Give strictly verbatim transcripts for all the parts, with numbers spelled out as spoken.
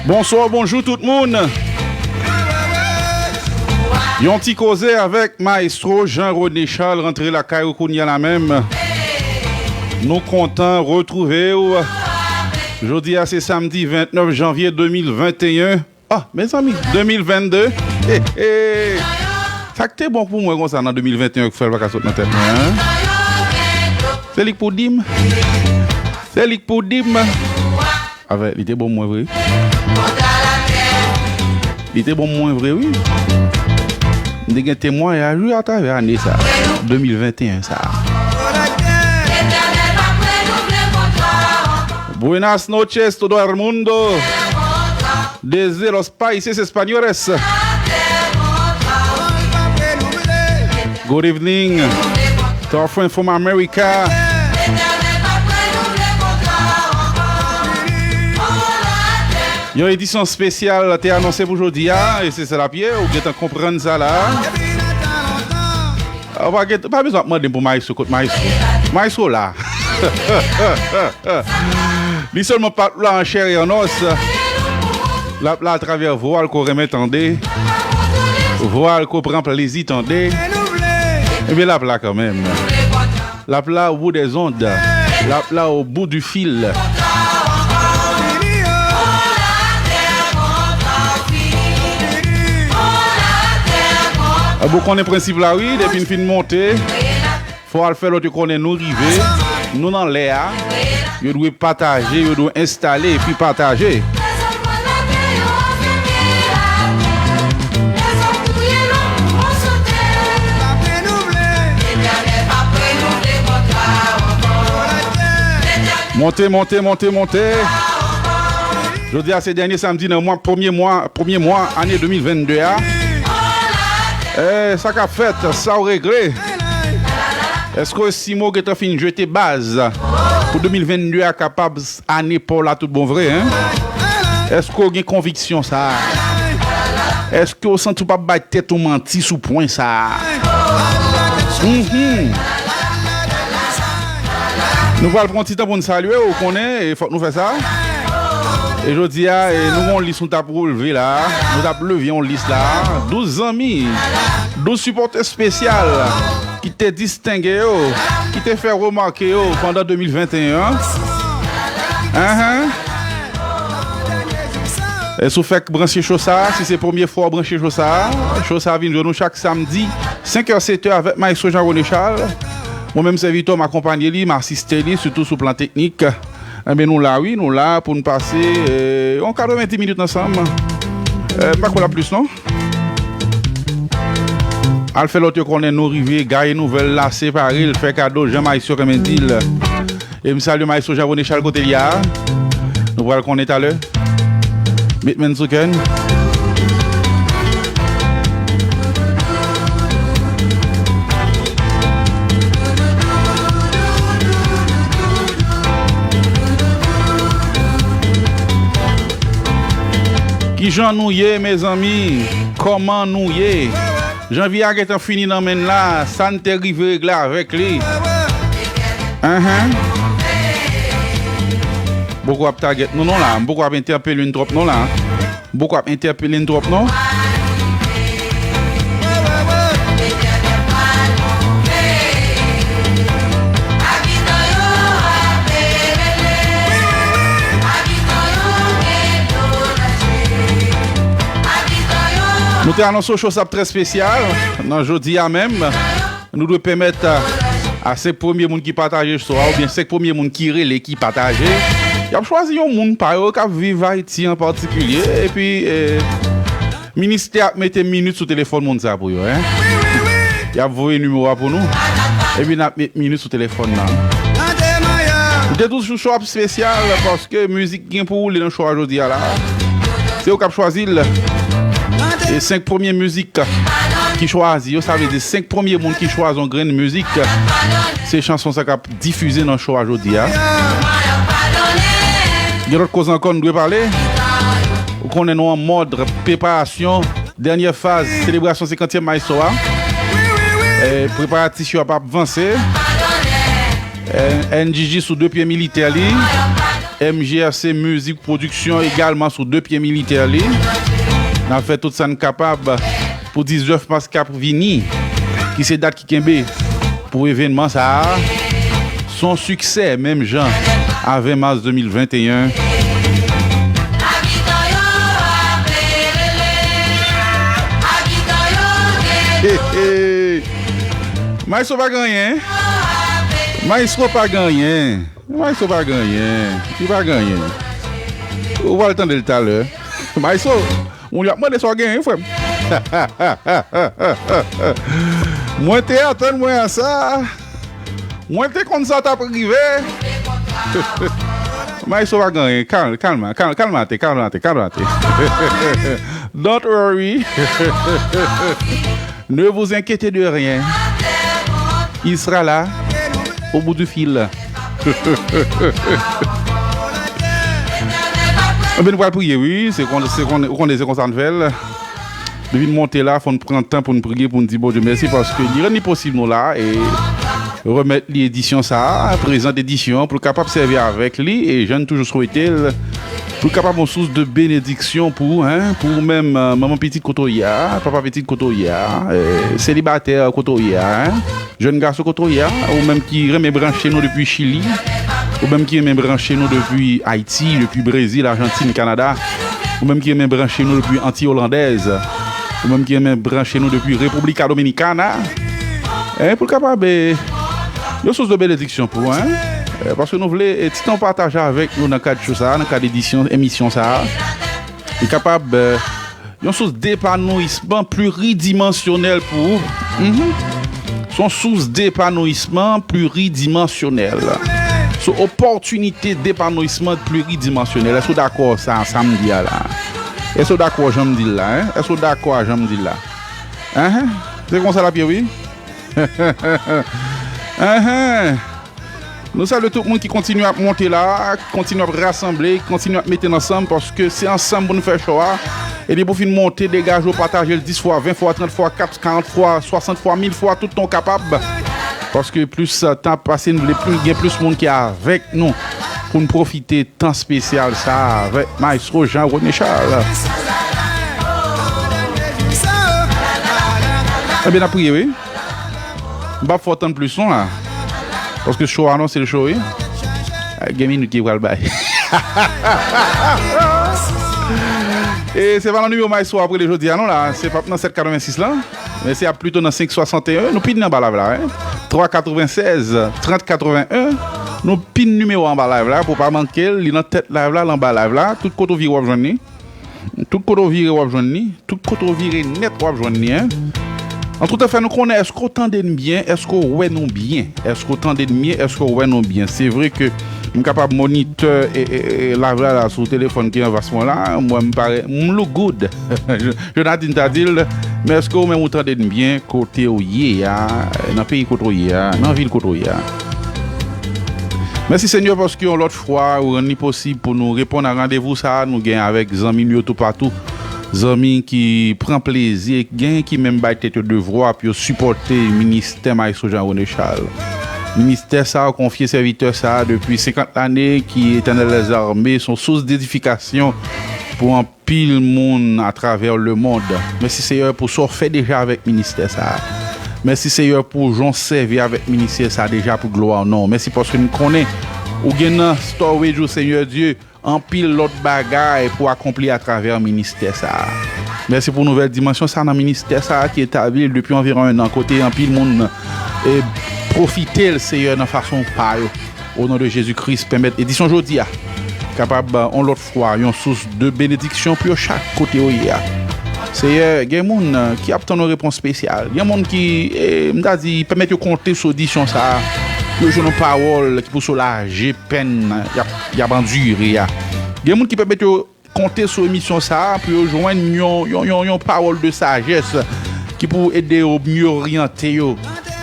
Bonswa, bonjou tout moun. Yon ti koze avèk Maestro Jean René Charles, rantre lakay ou kounye a la menm. Nou kontan retwouve w. Jodi a se samdi vennèf janvye de mil venteyen. Ah, mezanmi, de mil vennde. He, he. Sa k te bon pou mwen konsa nan de mil venteyen k fè l pa ka sot nan tèt mwen, en? Se li k pou di m. Se li k pou di m. Avè, li te bon mwen vre. Li te bon mwen vre, wi. M te gen temwayaj, wi, atravè ane sa, de mil venteyen sa. Buenas noches, todo el mundo. Desde los países españoles. Good evening to our friend from America. Yon edisyon espesyal te anonse pou jodi a, e se sa l ap ye, ou gentan konprann sa la. Ou pa gen, pa bezwen ap mande m pou Maestro, kot Maestro? Maestro la. Li sèlman pa t la an chè e an os. L ap la atravè vwa l ke w renmen tande. Vwa l ke w pran plezi tande. Ebyen, l ap la kanmenm. L ap la au bout des ondes. L ap la au bout du fil. Ou konnen prensip la, wi, depi n fin monte, fò al fè lòt yo konnen nou rive, nou nan lè a. Yo dwe pataje, yo dwe enstale epi pataje. Monte, monte, monte, monte. Jodi a se dènye samdi nan mwa, premye mwa, premye mwa ane de mil vennde a. Eh, sa k ap fèt, sa w regle? Èske Simo gentan fin jete baz pou de mil vennde a kapab ane pa w la tout bon vre, en? Èske w gen konviksyon sa a? Èske w santi w p ap bay tèt ou manti sou pwen sa a? Mhm. Nou pral pran ti tan pou n salye, ou konnen, e fòk nou fè sa. E jodi a, e nou gen yon lis nou t ap relve la. Nou t ap leve yon lis la. Douz zanmi, douz sipòtè espesyal ki te distenge yo, ki te fè remake yo pandan de mil venteyen an. Ahan. E si w fèk branche cho sa a, si se premye fwa w branche cho sa a, cho sa a vin jwenn ou chak samdi, senk è, sèt è avèk Maestro Jean René Charles. Mwen menm, sèvitè, m akonpanye li, m asiste li, sitou sou plan teknik. Enben, nou la, wi, nou la pou n pase, eh, yon katrevenndis minit ansanm. Eh, m pa kwè l ap plis, non. Al fè lòt yo konnen nou rive, gaye nouvèl la, separe l, fè kado, jan Maestro renmen di l. E m salye Maestro Jean René Charles kote li a. Nou pral konnen talè. Met men sou kè n. Kijan nou ye, mezanmi? Kòman nou ye? Janvye a gentan fini nan men n la, sa n te rive regle avèk li. Enhen. M poko ap tagèt nou non la, m poko ap entèpele n twòp non la. M poko ap entèpele n twòp non. Nou te anonse yon cho sa ap trè espesyal nan jodi a menm. Nou dwe pèmèt a, a senk premye moun ki pataje cho a, oubyen senk premye moun ki rele, ki pataje, y ap chwazi yon moun pa yo k ap viv Ayiti an patikilye, epi, eh, ministè ap mete minit sou telefòn moun sa pou yo, en. Y ap voye nimewo a pou nou, epi n ap met minit sou telefòn nan. Nou te di w cho ap espesyal, paske mizik gen pou woule nan cho a jodi a la. Se yo k ap chwazi l. E senk premye mizik ki chwazi yo, sa vle di senk premye moun ki chwazi yon grenn mizik, se chanson sa k ap difize nan cho a jodi a. Gen lòt koze ankò nou dwe pale. Ou konnen nou an mòd preparasyon, dènyè faz selebrasyon senkantyèm Maestro a. E preparatif yo ap, ap vanse. E, N J J sou de pye militè li. M G R C Music Production egalman sou de pye militè li. N ap fè tout sa n kapab pou diznèf mas k ap vini, ki se dat ki kenbe pou evènman sa a. Se yon siksè menm jan a ven mas de mil venteyen. Hey, hey. Maestro pa gen anyen. Maestro pa gen anyen. Maestro pa gen anyen. Li pa gen anyen. Ou pral tande l talè. Maestro, moun yo ap mande sa w genyen, frè m. Mwen te atann mwen a sa. Mwen te konn sa t ap rive. Maestro pa gen anyen. Kalm, kalma, kalm, kalmate, kalmate, kalmate. Don't worry. Ne vous inquiétez de rien. Il sera là, au bout du fil. Ebyen, nou pral priye, wi. Se kon, se kon, ou konnen se konsa n fè l. Depi n monte la, fò n pran tan pou n priye, pou n di Bondye mèsi, paske li rann li posib nou la, e remèt li edisyon sa a, prezant edisyon an, pou l kapab sèvi avèk li, e jan n toujou swete l, pou l kapab yon sous de benediksyon pou ou, en, pou ou menm, euh, manman pitit kote w ye a, papa pitit kote w ye a, euh, selibatè kote w ye a, en, jèn gason kote w ye a, ou menm ki renmen branche nou depi Chili, ou menm ki renmen branche nou depi Ayiti, depi Brezil, Ajantin, Kanada, ou menm ki renmen branche nou depi Anti Olandèz, ou menm ki renmen branche nou depi República Dominicana, en, pou l kapab, eh, yon sous de benediksyon pou ou, en. Eh, paske nou vle, eh, ti tan w pataje avèk nou nan kad show sa a, nan kad edisyon, emisyon sa a, li kapab, eh, yon sous depanouisman pliridimansyonèl pou ou. Mhm. Se yon sous depanouisman pliridimansyonèl. Se yon opòtinite depanouisman pliridimansyonèl. Èske w dakò sa, sa m di a la? Èske w dakò jan m di l la, en? Èske w dakò a jan m di l la? Enhen. Se konsa l ap ye, wi. Enhen. Nou salye tout moun ki kontinye ap monte la, ki kontinye ap rasanble, ki kontinye ap mete n ansanm, paske se ansanm pou nou fè show a. Epi pou fin monte, degaje w, pataje l dis fwa, ven fwa, trant fwa, kat, karant fwa, swasant fwa, mil fwa, tout tan w kapab. Paske plis tan ap pase, n vle plis, gen plis moun ki avèk nou pou n pwofite tan espesyal sa a avèk Maestro Jean René Charles. Ebyen, n ap priye, wi. M p ap fè w tann plis non la. Paske show a non, se l show, wi. Ah, gen minit ki pral bay. E se pa nan nimewo Maestro ap rele jodi a non la. Se p ap nan sèt katrevensis la. Men se ap plito nan senk swasanteyen. Nou pin anba live la, wi. Twa katrevennsèz, trant katrevennen. Nou pin nimewo anba live la pou w pa manke l. Li nan tèt live la, l anba live la. Tout kote w vire w ap jwenn li. Tout kote w vire, w ap jwenn li. Tout kote w vire nèt, w ap jwenn li, en. Antoutan, fè nou konnen, èske w tande n byen, èske w wè nou byen? Èske w tande n byen, èske w wè nou byen? Se vre ke m kapab monitè e, e, e, live la, la sou telefòn ki anfas mwen la, mwen m parèt, m look good. Jonathan ta di l, men èske w menm ou tande n byen kote w ye a, nan peyi kote w ye a, nan vil kote w ye a? Mèsi Senyè paske yon lòt fwa ou rann li posib pou nou reponn a randevou sa a nou gen avèk zanmi nou yo toupatou. Zanmi ki pran plezi, gen ki menm bay tèt yo devwa pou yo sipòte ministè Maestro Jean René Charles. Ministè sa a konfye sèvitè sa a depi senkant lane ki Etènèl dèzame se yon sous edifikasyon pou anpil moun atravè lemonn. Mèsi Seyè pou sa w fè deja avèk ministè sa a. Mèsi Seyè pou jan w sèvi avèk ministè sa a deja pou glwa w non. Mèsi paske n konnen ou gen nan storage ou Senyè Dye anpil lòt bagay pou akonpli atravè ministè sa a. Mèsi pou nouvèl dimansyon sa a nan ministè sa a ki etabli depi anviwon en an kote anpil moun e pwofite l Seyè nan fason pa yo. O non de Jezi Kris, pèmèt edisyon jodi a kapab yon lòt fwa yon sous de benediksyon pou yo chak kote yo ye a. Seyè, gen moun ki ap tann yon repons espesyal. Gen moun ki, e, m ta di, pèmèt yo konte sou edisyon sa a pou yo jwenn yon pawòl ki pou soulaje pèn y ap, y ap andire a. Gen moun ki pèmèt yo konte sou emisyon sa a pou yo jwenn yon, yon, yon, yon pawòl de sajès ki pou ede yo mye oryante yo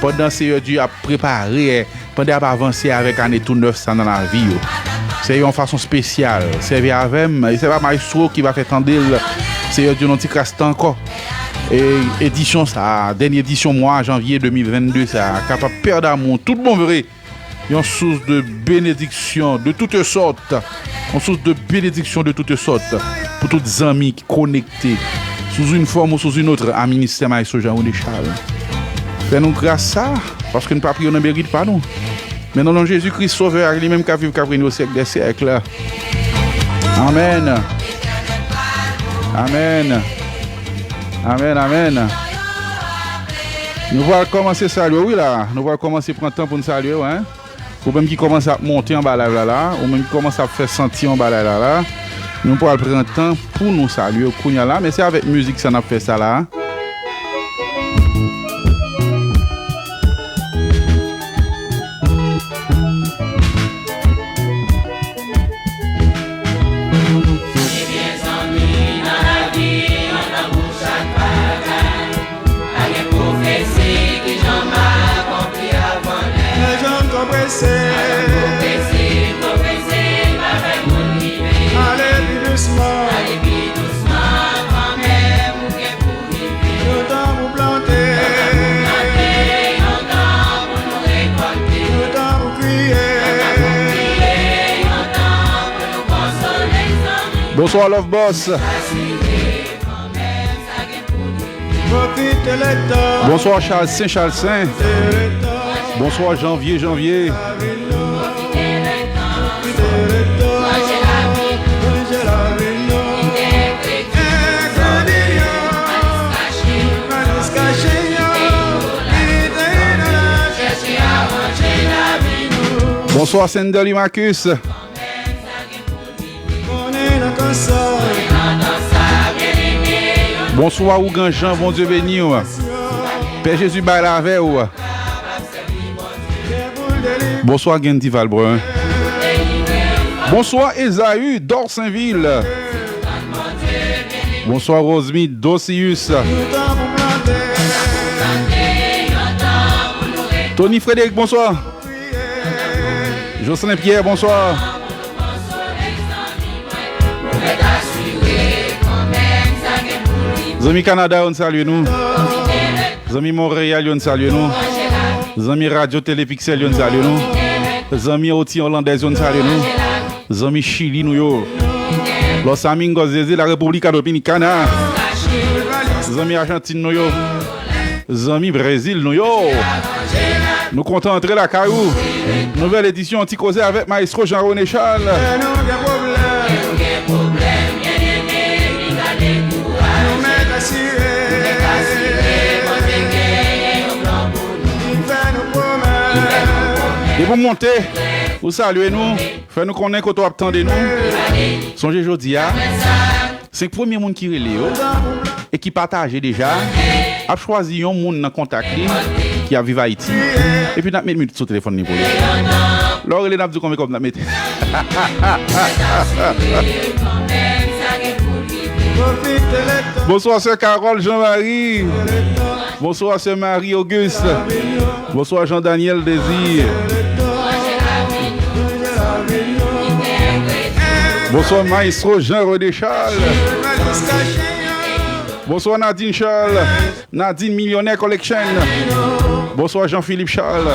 pandan Seyè Dye ap prepare, pandan y ap avanse avèk ane tou nèf sa nan lavi yo. Se yon fason espesyal. Sèvi avè m, e se pa Maestro ki va fè tande l. Seyè Dye nan ti kras tan ankò. E edisyon sa a, dènye edisyon mwa janvye de mil vennde sa a, kapab pè damou tout bon vre. yon sous de benediksyon de toute sorte, yon sous de benediksyon de toute sorte pou tout zanmi ki konekte sou yon fòm ou sou yon lòt a ministè Maestro Jean René Charles. Fè nou gras sa, paske nou pa priye nan merit pa nou. Men nan non Jezi Kris Sovè a, li menm k ap viv, k ap renye o syèk dè syèk. Amèn. Amèn. Amèn, amèn. Nou pral kòmanse salye w, wi la. Nou pral kòmanse pran tan pou n salye w, en. Ou menm ki kòmanse ap monte anba live la la, ou menm ki kòmanse ap fè santi anba live la la, nou pral pran tan pou nou salye w kounye a la, men se avèk mizik sa n ap fè sa la. Ebyen, zanmi, nan lavi, yon tan pou chak bagay. Pa gen pwofesi ki janm akonpli avan lè. Lè janm twò prese. Pa janm twò prese, twò prese pa fè moun rive. Ale pi dousman. Ale pi dousman kanmenm, ou gen pou rive. Yon tan pou plante. Yon tan pou plante, yon tan pou nou rekòlte. Yon tan pou kriye. Yon tan pou kriye, yon tan pou nou konsole zanmi. Bonswa, Love Boss. Asire kanmenm, sa gen pou rive. Pwofite letan. Bonswa, Charles Sen, Charles Sen. Pwofite letan. Bonswa, Janvye, Janvye. Bonswa, Senderly Marcus. Bonswa, Ougan Jean, Bondye beni w. Pè Jezi bay l avè w. Bonswa, Gendy Valbrun. Bonswa, Esaü Dorsainville. Bonswa, Rosemy Dosius. Tony Frédéric, bonswa. Jocelyn Pierre, bonswa. Zanmi Kanada yo, n salye nou. Zanmi Monreyal yo, n salye nou. Zanmi Radyo Tele Piksèl yo, n salye nou. Zanmi Oti Olandèz yo, n salye nou. Zanmi Chili nou yo. Los Amigos desde la República Dominicana. Zanmi Ajantin nou yo. Zanmi Brezil nou yo. Nou kontan antre lakay ou. Nouvèl edisyon Ti Koze avèk Maestro Jean René Charles. Lè nou gen pwoblèm, lè nou gen pwoblèm, byeneme, li ka dekouraje. Nou mèt asire, nou mèt asire, Bondye genyen yon plan pou nou. Li fè nou pwomès. Depi w monte, ou salye nou, fè nou konnen kote w ap tande nou. Sonje jodi a, senk premye moun ki rele yo e ki pataje deja ap chwazi yon moun nan kontak li ki ap viv Ayiti. Epi n ap met minit sou telefòn li pou li. Lè w rele, n ap di w konbyen kòb n ap mete. Bonswa, sè Carole Jean Marie. Bonswa, sè Marie Auguste. Bonswa, Jean Daniel Désir. Bonswa, Maestro Jean René Charles. Bonswa, Nadine Charles. Nadine Millionnaire Collection. Bonswa, Jean-Philippe Charles.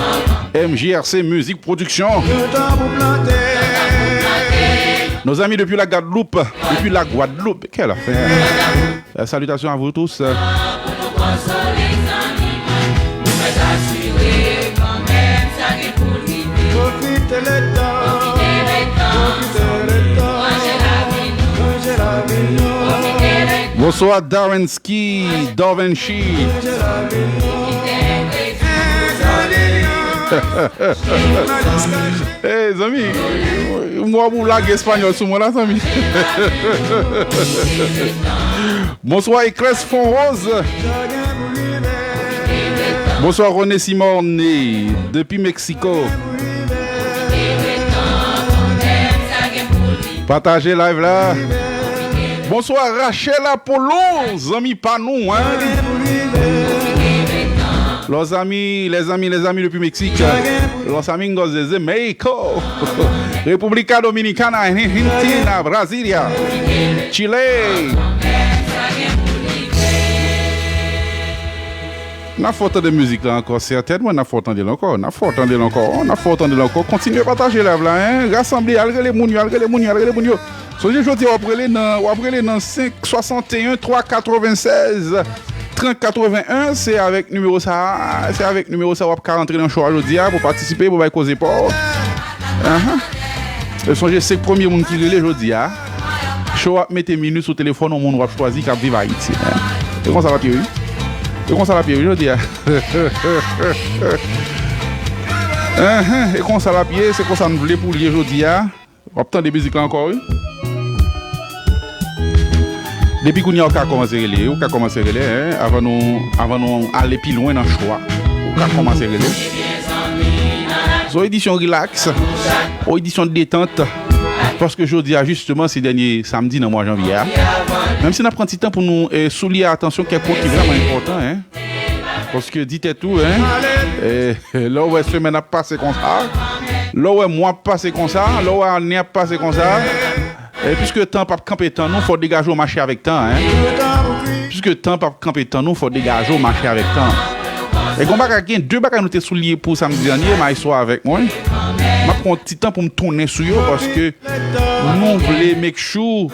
M J R C Music Production. Nos amis depuis la Guadeloupe, depuis la Guadeloupe. Quelle affaire. Euh, salutations à vous tous. Bonswa, Darensky, Darvenchi. Hey, zanmi, mwen ap ou lage espanyòl sou mwen la, zanmi. Bonswa, Ekres Fon Rose. Bonswa, René Simone, depi Meksiko. Pataje live la. Bonswa, Rachel Apollon, zanmi pa nou, hein. Los amis, les amis, les amis depuis Mexique. Los amigos desde México. República Dominicana, Argentina, Brasilia, Chile. N ap fè w tande mizik la ankò, sètènman, n ap fè w tande l ankò, n ap fè w tande l ankò, n ap fè w tande l ankò. Kontinye pataje live la, en. Rasanble, al rele moun yo, al rele moun yo, al rele moun yo. Sonje jodi a w ap rele nan, w ap rele nan senk swasanteyen twa katrevennsèz trant katrevenn en, se avèk nimewo sa a, se avèk nimewo sa a w ap ka rantre nan show a jodi a pou patisipe, pou bay koze pa w. Ahan. E sonje, se premye moun ki rele jodi a. Show ap mete minit sou telefòn yon moun w ap chwazi k ap viv Ayiti. E konsa l ap ye, wi. E konsa l ap ye, wi, jodi a. Ahan, e konsa l ap ye, se konsa n vle pou l ye jodi a. W ap tande mizik la ankò, wi. Depi kounye a, ou ka kòmanse rele, ou ka kòmanse rele, en, avan nou, avan nou ale pi lwen nan show a. Ou ka kòmanse rele. Se yon edisyon rilaks, yon edisyon detant, paske jodi a, jisteman, se dènye samdi nan mwa janvye a. Menm si n ap pran ti tan pou nou, eh, souliye atansyon kèk pwen ki vrèman enpòtan, en. Paske di tèt ou, en, eh, lè w wè semèn ap pase konsa, lè w wè mwa ap pase konsa, lè w wè ane ap pase konsa, e piske tan p ap kanpe tan nou, fò w degaje w mache avèk tan, en. Piske tan p ap kanpe tan nou, fò w degaje w mache avèk tan. E gen yon bagay, gen de bagay nou te souliye pou samdi dènye, Maestro avèk mwen. M ap pran yon ti tan pou m tounen sou yo, paske nou vle make sure,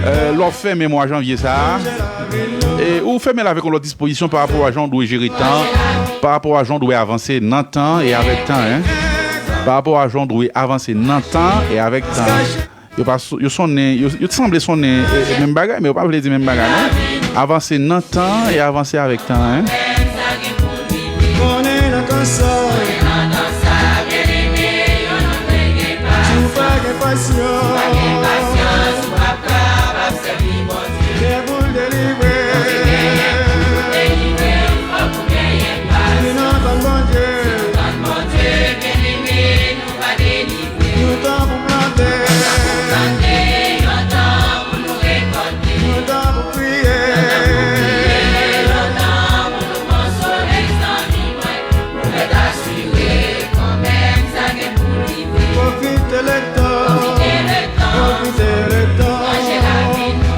eh, lè w fèmen mwa janvye sa a, e ou fèmen l avèk yon lòt dispozisyon pa rapò a jan w dwe jere tan, pa rapò a jan w dwe avanse nan tan e avèk tan, en. Pa rapò a jan w dwe avanse nan tan e avèk tan. Yo pa so-, yo sonnen, yo, yo sanble sonnen, eh, eh, menm bagay, men yo pa vle di menm bagay, non. Avanse nan tan e avanse avèk tan, en. Konnen nan tan sa, si w pa gen pasyans, gen pou l delivre. Si nou tann Bondye, nou tan pou plante. Nou tan pou kriye. Pwofite letan. Pwofite letan.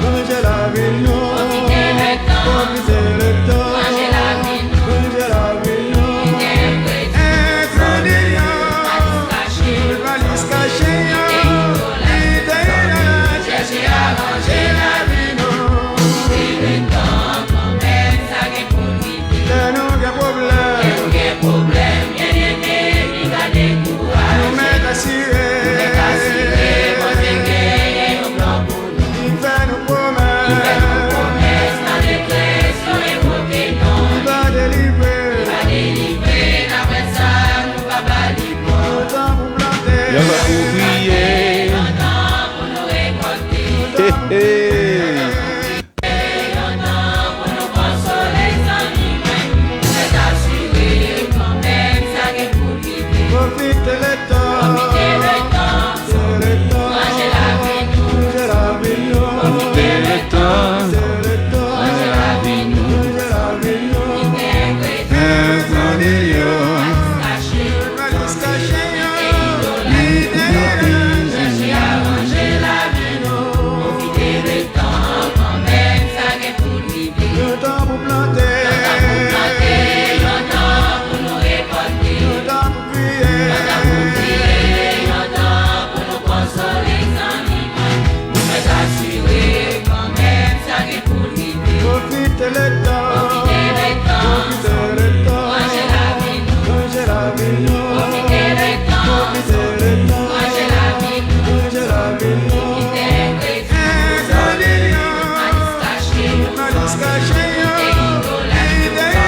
Manje lavi nou. Pwofite letan. Manje lavi nou. Ensandiyan. Valiz kache yo. Lide yo. Chèche aranje lavi nou. Lè nou gen pwoblèm, nou mèt asire. Li fè nou pwomès, li va delivre. Yo tankou kriye. He, he. Pwofite letan. Se letan. Manje lavi nou. Se letan. Manje lavi nou. Ensandiyan. Valiz kache yo. Lide yo. Chèche aranje lavi nou. Pwofite letan kanmenm, sa gen pou l rive. Yon tan pou plante. Yon tan pou plante, yon tan pou nou rekòlte. Yon tan pou kriye. Yon tan pou kriye, yon tan pou nou konsole zanmi mwen. Nou mèt asire kanmenm, sa gen pou l rive. Pwofite letan. Pwofite letan. Pwofite letan. Ranje lavi nou. Ranje lavi nou. Pwofite letan. Pwofite letan. Ranje lavi nou. Ranje lavi nou. Kite ensandiyan. Malis kache yo. Malis kache yo. Kite yo.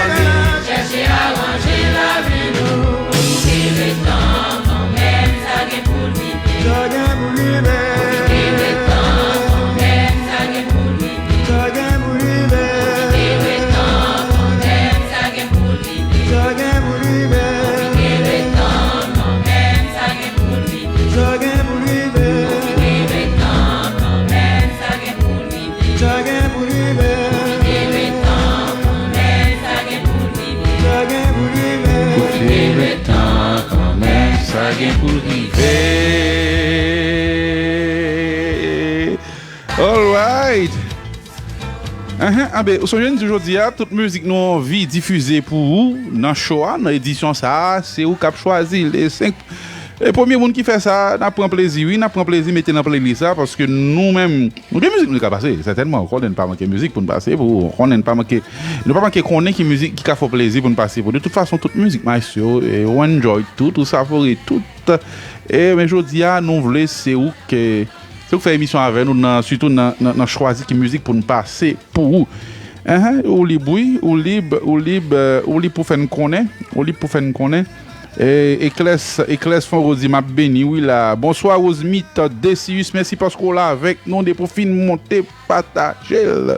Chèche aranje lavi nou. Pwofite letan kanmenm, sa gen pou l rive. Sa gen pou l rive. Pwofite letan kanmenm, sa gen pou l rive. Sa gen pou l rive. Pwofite letan kanmenm, sa gen pou l rive. Sa gen pou l rive. Pwofite letan kanmenm, sa gen pou l rive. Sa gen pou l rive. Pwofite letan kanmenm, sa gen pou l rive. Sa gen pou l rive. Pwofite letan kanmenm, sa gen pou l rive. Sa gen pou l rive. Pwofite letan kanmenm, sa gen pou l rive. Alright. Enhen, anben, ou sonje n di jodi a, tout mizik nou anvi difize pou ou nan show a, nan edisyon sa a, se ou k ap chwazi. E senk, e premye moun ki fè sa, n ap pran plezi, wi, n ap pran plezi mete nan playlist la, paske nou menm, nou gen mizik nou ka pase, sètènman. Ou konnen n pa manke mizik pou n pase pou ou, ou konnen n pa manke, nou pa manke konnen ki mizik ki ka fè w plezi pou n pase pou ou. De tout fason, tout mizik maestro, e, ou enjoy tout, ou savore tout. E, men jodi a, nou vle se ou ke Se ou k fè emisyon avè nou, nan, sitou nan, nan, nan chwazi ki mizik pou n pase pou ou. Enhen, ou lib, wi, ou lib, ou lib, eh, ou lib pou fè n konnen, ou lib pou fè n konnen. E, Eklès, Eklès Fonro di, "M ap beni, wi, la." Bonswa, Rosemith Desius, mèsi paske w la avèk nou depi w fin monte, pataje l,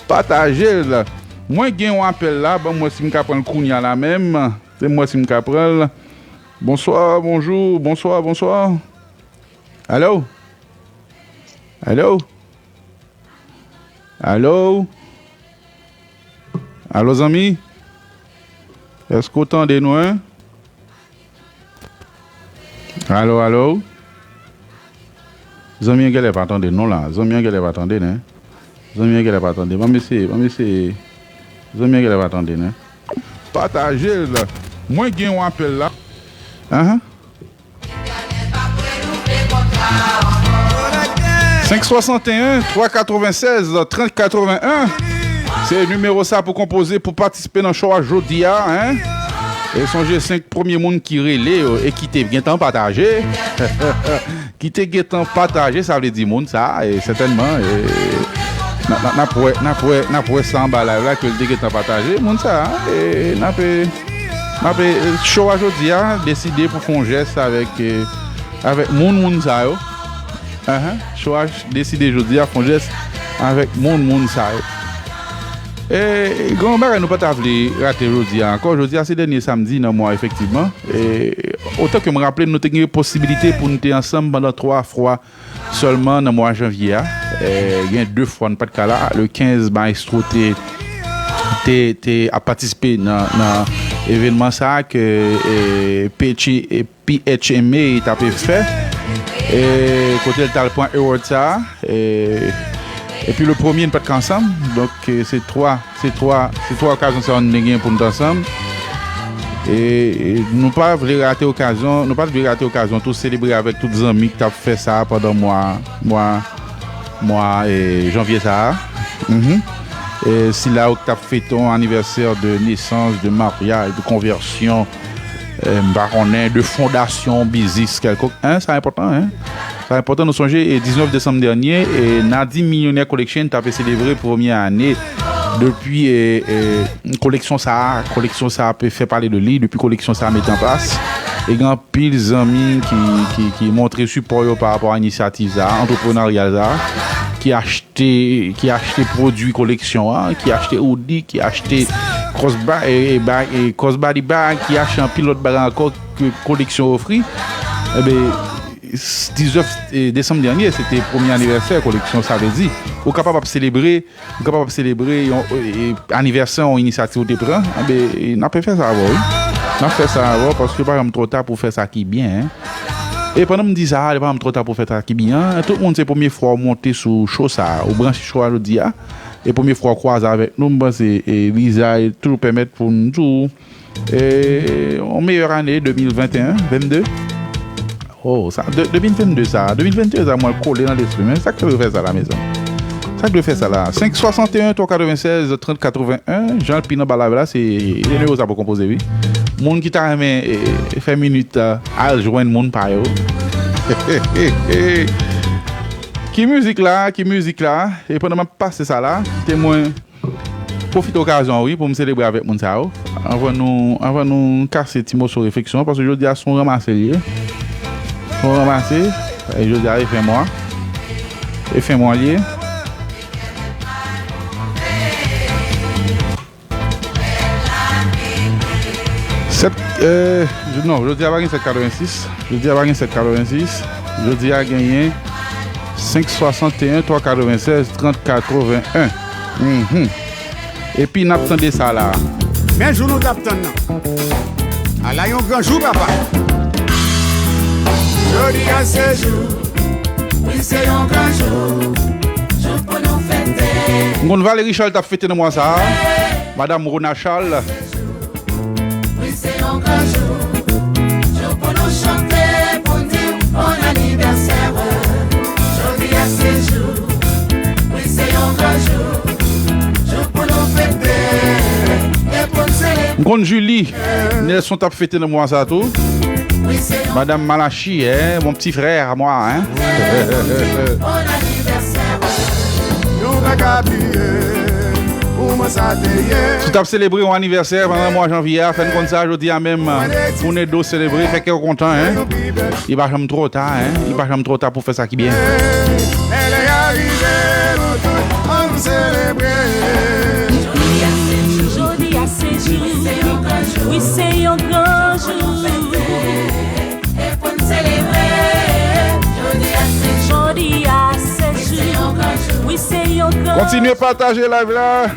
pataje l. Mwen gen yon apèl la, ban m wè si m ka pran l kounye a la menm. Se m wè si m ka pran l. Bonswa, bonjou, bonswa, bonswa. Alo? Alo? Alo? Alo, zanmi? Èske w tande nou, en? Alo, alo? Zanmi an genlè pa tande non la. Zanmi an genlè pa tande, nen. Zanmi an genlè pa tande. Ban m eseye, ban m eseye. Zanmi an genlè pa tande, nen. Pataje l. Mwen gen yon apèl la. Ahan. Senk swasanteyen, twa katrevennsèz, trant katrevenn. Se nimewo sa pou konpoze, pou patisipe nan show a jodi a, en. E sonje, senk premye moun ki rele yo e ki te gentan pataje, ki te gentan pataje, sa vle di moun sa, e sètènman, e, n a, n a, n ap wè, n ap wè, n ap wè sa anba live la, ke l te gentan pataje, moun sa, e, n ap, e, n ap, e, show a jodi a, deside pou fè yon jès avèk, e, avèk moun, moun sa yo. Ahan, show a deside jodi a fè yon jès avèk moun, moun sa yo. E, gen yon bagay nou pa ta vle rate jodi a ankò. Jodi a se dènye samdi nan mwa, efektivman. E, otan ke m raple, nou te gen posibilite pou n te ansanm pandan twa fwa sèlman nan mwa janvye a. E, gen de fwa n pa t ka la. Le kenz, Maestro te, te, te ap patisipe nan, nan evènman sa a ke, e, P H, e, P H M A t ape fè. E, kote l t al pran award sa a. E, epi le premye, n pa t ka ansanm. Donk, e, se twa Se twa, se twa okazyon sa yo n te gen pou n t ansanm. E, e nou pa vle rate okazyon, nou pa t vle rate okazyon tou selebre avèk tout zanmi ki t ap fè sa pandan mwa, mwa, mwa, e, janvye sa a. Mhm. E sila yo ki t ap fete yon anivèsè de nesans, de maryaj, de konvèsyon, e, m pa konnen, de fondasyon biznis kèlkonk. Hein, sa enpòtan, hein? Sa enpòtan, nou sonje, e diznèf desanm dènye, e Nadim Millionaire Collection t ape selebre premye ane depi, e, e, koleksyon sa a, koleksyon sa a ap fè pale de li, depi koleksyon sa a mete an plas. E gen anpil zanmi ki, ki, ki montre sipò yo pa rapò a inisyativ sa a, antreprenaryal sa a, ki achte, ki achte pwodui koleksyon an, ki achte hoodie, ki achte crossba-, e, e, ba-, e, crossbody bag, ki achte anpil lòt bagay ankò ke koleksyon ofri. Enben, diznèf, e, desanm dènye, se te premye anivèsè koleksyon. Sa vle di, ou kapab ap selebre, ou kapab ap selebre yon, e, e, anivèsè yon inisyativ ou te pran. Enben, e, n ap fè sa avè w, wi. N ap fè sa avè w paske pa janm twò ta pou fè sa ki byen, en. E pandan m di sa, li pa janm twò ta pou fè sa ki byen, en. Tout moun, se premye fwa w monte sou show sa a, ou branche show a jodi a. E premye fwa w kwaze avèk nou, m panse, e, viza e toujou pèmèt pou n di w E, yon meyè ane de mil venteyen, vennde. Oh, sa, de, de mil vennde sa, de mil vennde sa, mwen kole nan lespri m. Sa k fè yo fè sa la, mezanmi? Sa k fè sa la? Senk swasanteyen, twa katrevennsèz, trant katrevenn, Jean Pi nan ba live la, se nimewo sa pou konpoze, wi. Moun ki ta renmen, e, fè minit, e, al jwenn moun pa yo. Ki mizik la, ki mizik la? E pandan m ap pase sa la, kite mwen pwofite okazyon an, wi, pou m selebre avèk moun sa yo. Anvan nou, anvan nou kase ti moso refleksyon an, paske jodi a se yon ranmase li ye. Se yon ranmase, e jodi a e fen mwa. E fen mwa li ye. Sèt, e, non, jodi a pa gen sèt katrevensis. Jodi a pa gen sèt katrevensis. Jodi a genyen senk swasanteyen, twa katrevennsèz, trant katrevenn. Mhm. Epi n ap tande sa la. Men jou nou t ap tann nan. Ala yon gran jou, papa. Jodi a se jou. Wi, se yon gran jou. Jou pou nou fete. M konn Valérie Charles t ap fete nan mwa sa a. Madanm Rona Charles. Wi, se yon gran jou. Jou pou nou chante, pou n di w bon anivèsè. Jodi a se jou. Wi, se yon gran jou. Jou pou nou fete e pou n selebre. M konn Julie Nelson t ap fete nan mwa sa a tou. Madanm Malachi, hein, mon petit frère à moi, hein. Si w t ap selebre yon anivèsè pandan mwa janvye a, fè n konn sa jodi a menm. Pou n ede w selebre, fè kè w kontan, hein. Li pa janm twò ta, hein. Li pa janm twò ta pou fè sa ki byen. Jodi a se jou. Wi, se yon gran jou. Jodi a se jou. Wi, se yon gran jou. Kontinye pataje live la.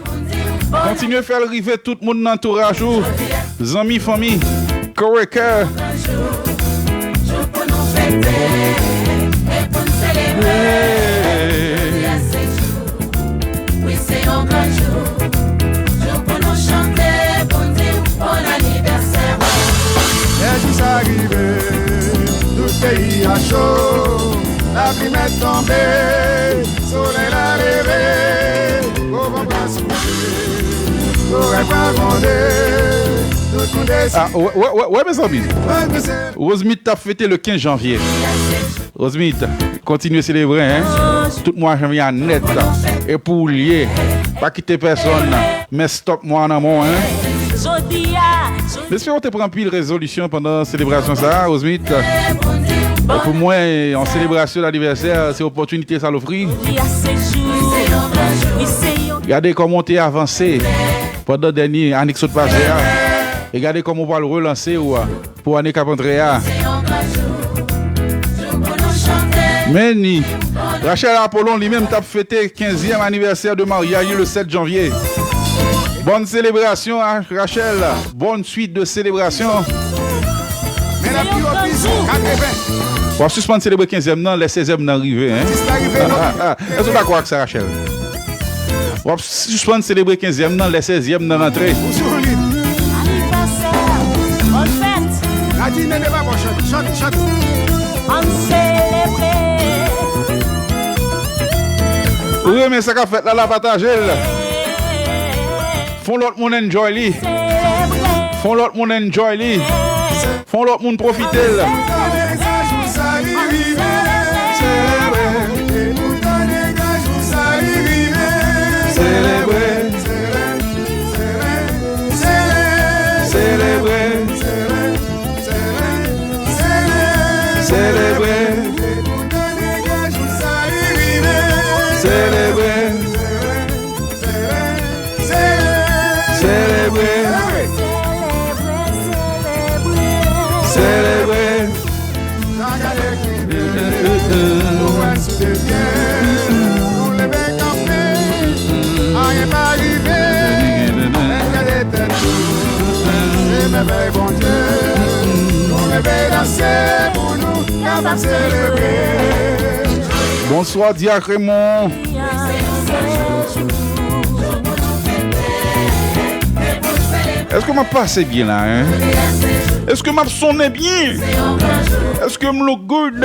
Kontinye fè l rive tout moun nan antouraj ou. Zanmi, fanmi, coworker. Wi, se yon gran jou. Jou pou nou chante, pou n di w bon anivèsè. Lè jou sa rive, tout peyi a cho. Lapli mèt tonbe, solèy la leve. Gwo van pral soufle, lorèy pral gwonde. Tout moun desann. Ah, wè, wè, wè, wè, mezanmi. Rosemith t ap fete le kenz janvye. Rosemith, kontinye selebre, hein. Tout mwa janvye a nèt. E pou ou l ye. Pa kite pèsonn men stop mwa nan men w, hein. M espere w te pran anpil rezolisyon pandan selebrasyon sa a, Rosemith. E pou mwen, yon selebrasyon lanivèsè, se opòtinite sa l ofri. Gade kòman w te avanse pandan dènye ane k sot pase a. E gade kòman w pral relanse w pou ane k ap antre a. Men ni Rachel Apollon li menm t ap fete kenzyèm anivèsè de maryaj li le sèt janvye. Bonne célébration à Rachel. Bonne suite de célébration. Men la pi wo bizou, katreven. W ap sispann selebre kenzyèm nan lè sèzyèm nan rive, hein? Èske w dakò ak sa, Rachel? W ap sispann selebre kenzyèm nan lè sèzyèm nan rantre. Ou solid. Anivèsè, bòn fèt. Nadine, ne va pas, chante, chante, chante. Ann selebre. Ou renmen sa k ap fèt la, la pataje l. Fè yon lòt moun enjoy li. Fè yon lòt moun enjoy li. Fè yon lòt moun pwofite l. Selebre. Selebre. Selebre. Selebre. Selebre. Selebre. Selebre. Bonswa, Dyak Raymond. Èske m ap pase byen la, hein? Èske m ap sonnen byen? Èske m look good?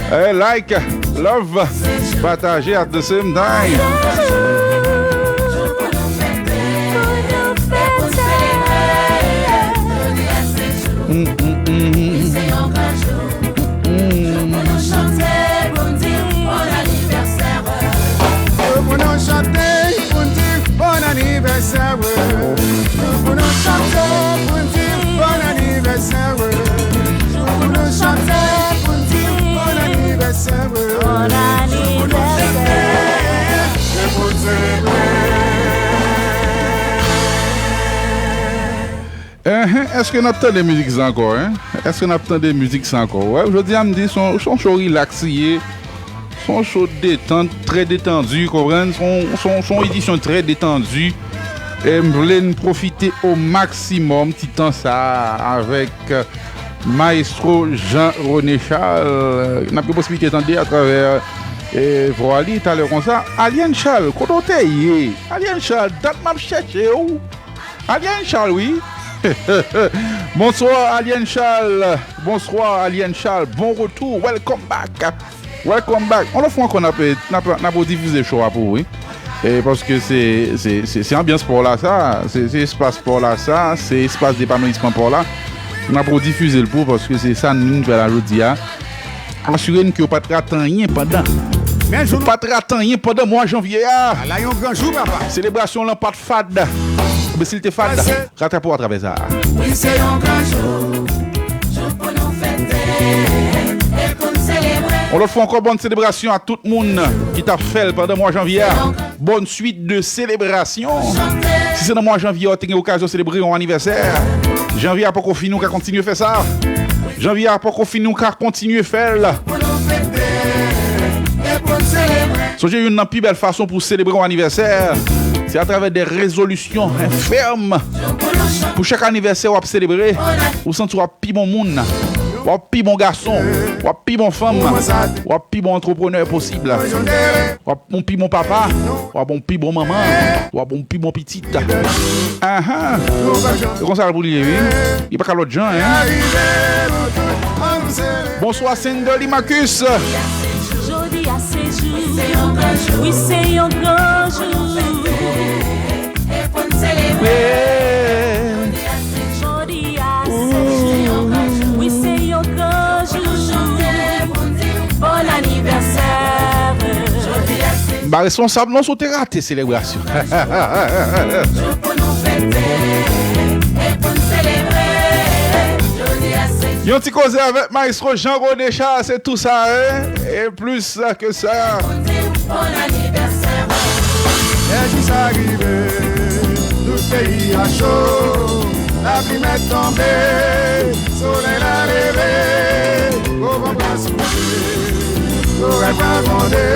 Eh, like, love, pataje at the same time. Mm, mm, mm. Jou pou nou chante, pou n di bon anivèsè. Jou pou nou chante, pou n di bon anivèsè, wi. Jou pou nou chante, pou n di bon anivèsè, wi. Jou pou nou chante, pou n di bon anivèsè, wi. Bon anivèsè. Jou pou nou chante, e pou n selebre. Enhen, èske n ap tande mizik sa ankò, en? Èske n ap tande mizik sa ankò? Wè, jodi a m di se yon, se yon show relax li ye. Se yon show detant, trè detandi, konprann? Se yon, se yon, se yon edisyon trè detandi. E m vle n pwofite o maksimòm ti tan sa a avèk, euh, Maestro Jean René Charles. N ap gen posiblite tande atravè, E vwa li talè konsa, Aliane Charles, kote w te ye? Aliane Charles, dat m ap chèche w. Aliane Charles, wi. Bonswa, Aliane Charles. Bonswa, Aliane Charles. Bon retour. Welcome back. Welcome back. On lòt fwa ankò, n ap, n ap, n ap redifize show a pou ou, wi. E paske se, se, se, se anbyans pò la sa, se, se espas pò la sa, se espas depanosman pò la. N ap redifize l pou ou paske se sa n vin fè la jodi a. Asire n ke w pa t rate anyen pandan. Men jou nou pa t rate anyen pandan mwa janvye a. Ala yon gran jou, papa. Selebrasyon lan pa t fad. Men si l te fad, ratrape w atravè sa. Wi, se yon gran jou, jou pou nou fete e pou n selebre. On lòt fwa ankò, bòn selebrasyon a tout moun ki t ap fè l pandan mwa janvye a. Bòn swit de selebrasyon. Si se nan mwa janvye a w te gen okazyon selebre yon anivèsè, janvye a poko fini, ou ka kontinye fè sa. Janvye a poko fini, ou ka kontinye fè l. Sonje, youn nan pi bèl fason pou w selebre yon anivèsè, se atravè de rezolisyon fèm. Pou chak anivèsè w ap selebre, ou santi w ap pi bon moun, w ap pi bon gason, w ap pi bon fanm, w ap pi bon antreprenè posib, w ap yon pi bon papa, w ap yon pi bon manman, w ap yon pi bon pitit. Ahan. Se konsa l pou l ye, wi. Li pa ka lòt jan, en. Bonswa, Cinderly Marcus. Jodi a se jou, wi, se yon gran jou. Jodi a se jou, wi, se yon gran jou. Bon anivèsè. M pa responsab non si w te rate selebrasyon. Yon ti koze avèk Maestro Jean René Charles, se tou sa, en? E plis ke sa. Lè jou sa rive, tout peyi a cho, lapli mèt tonbe, solèy la leve, gwo van pral soufle, loraj pral gronde,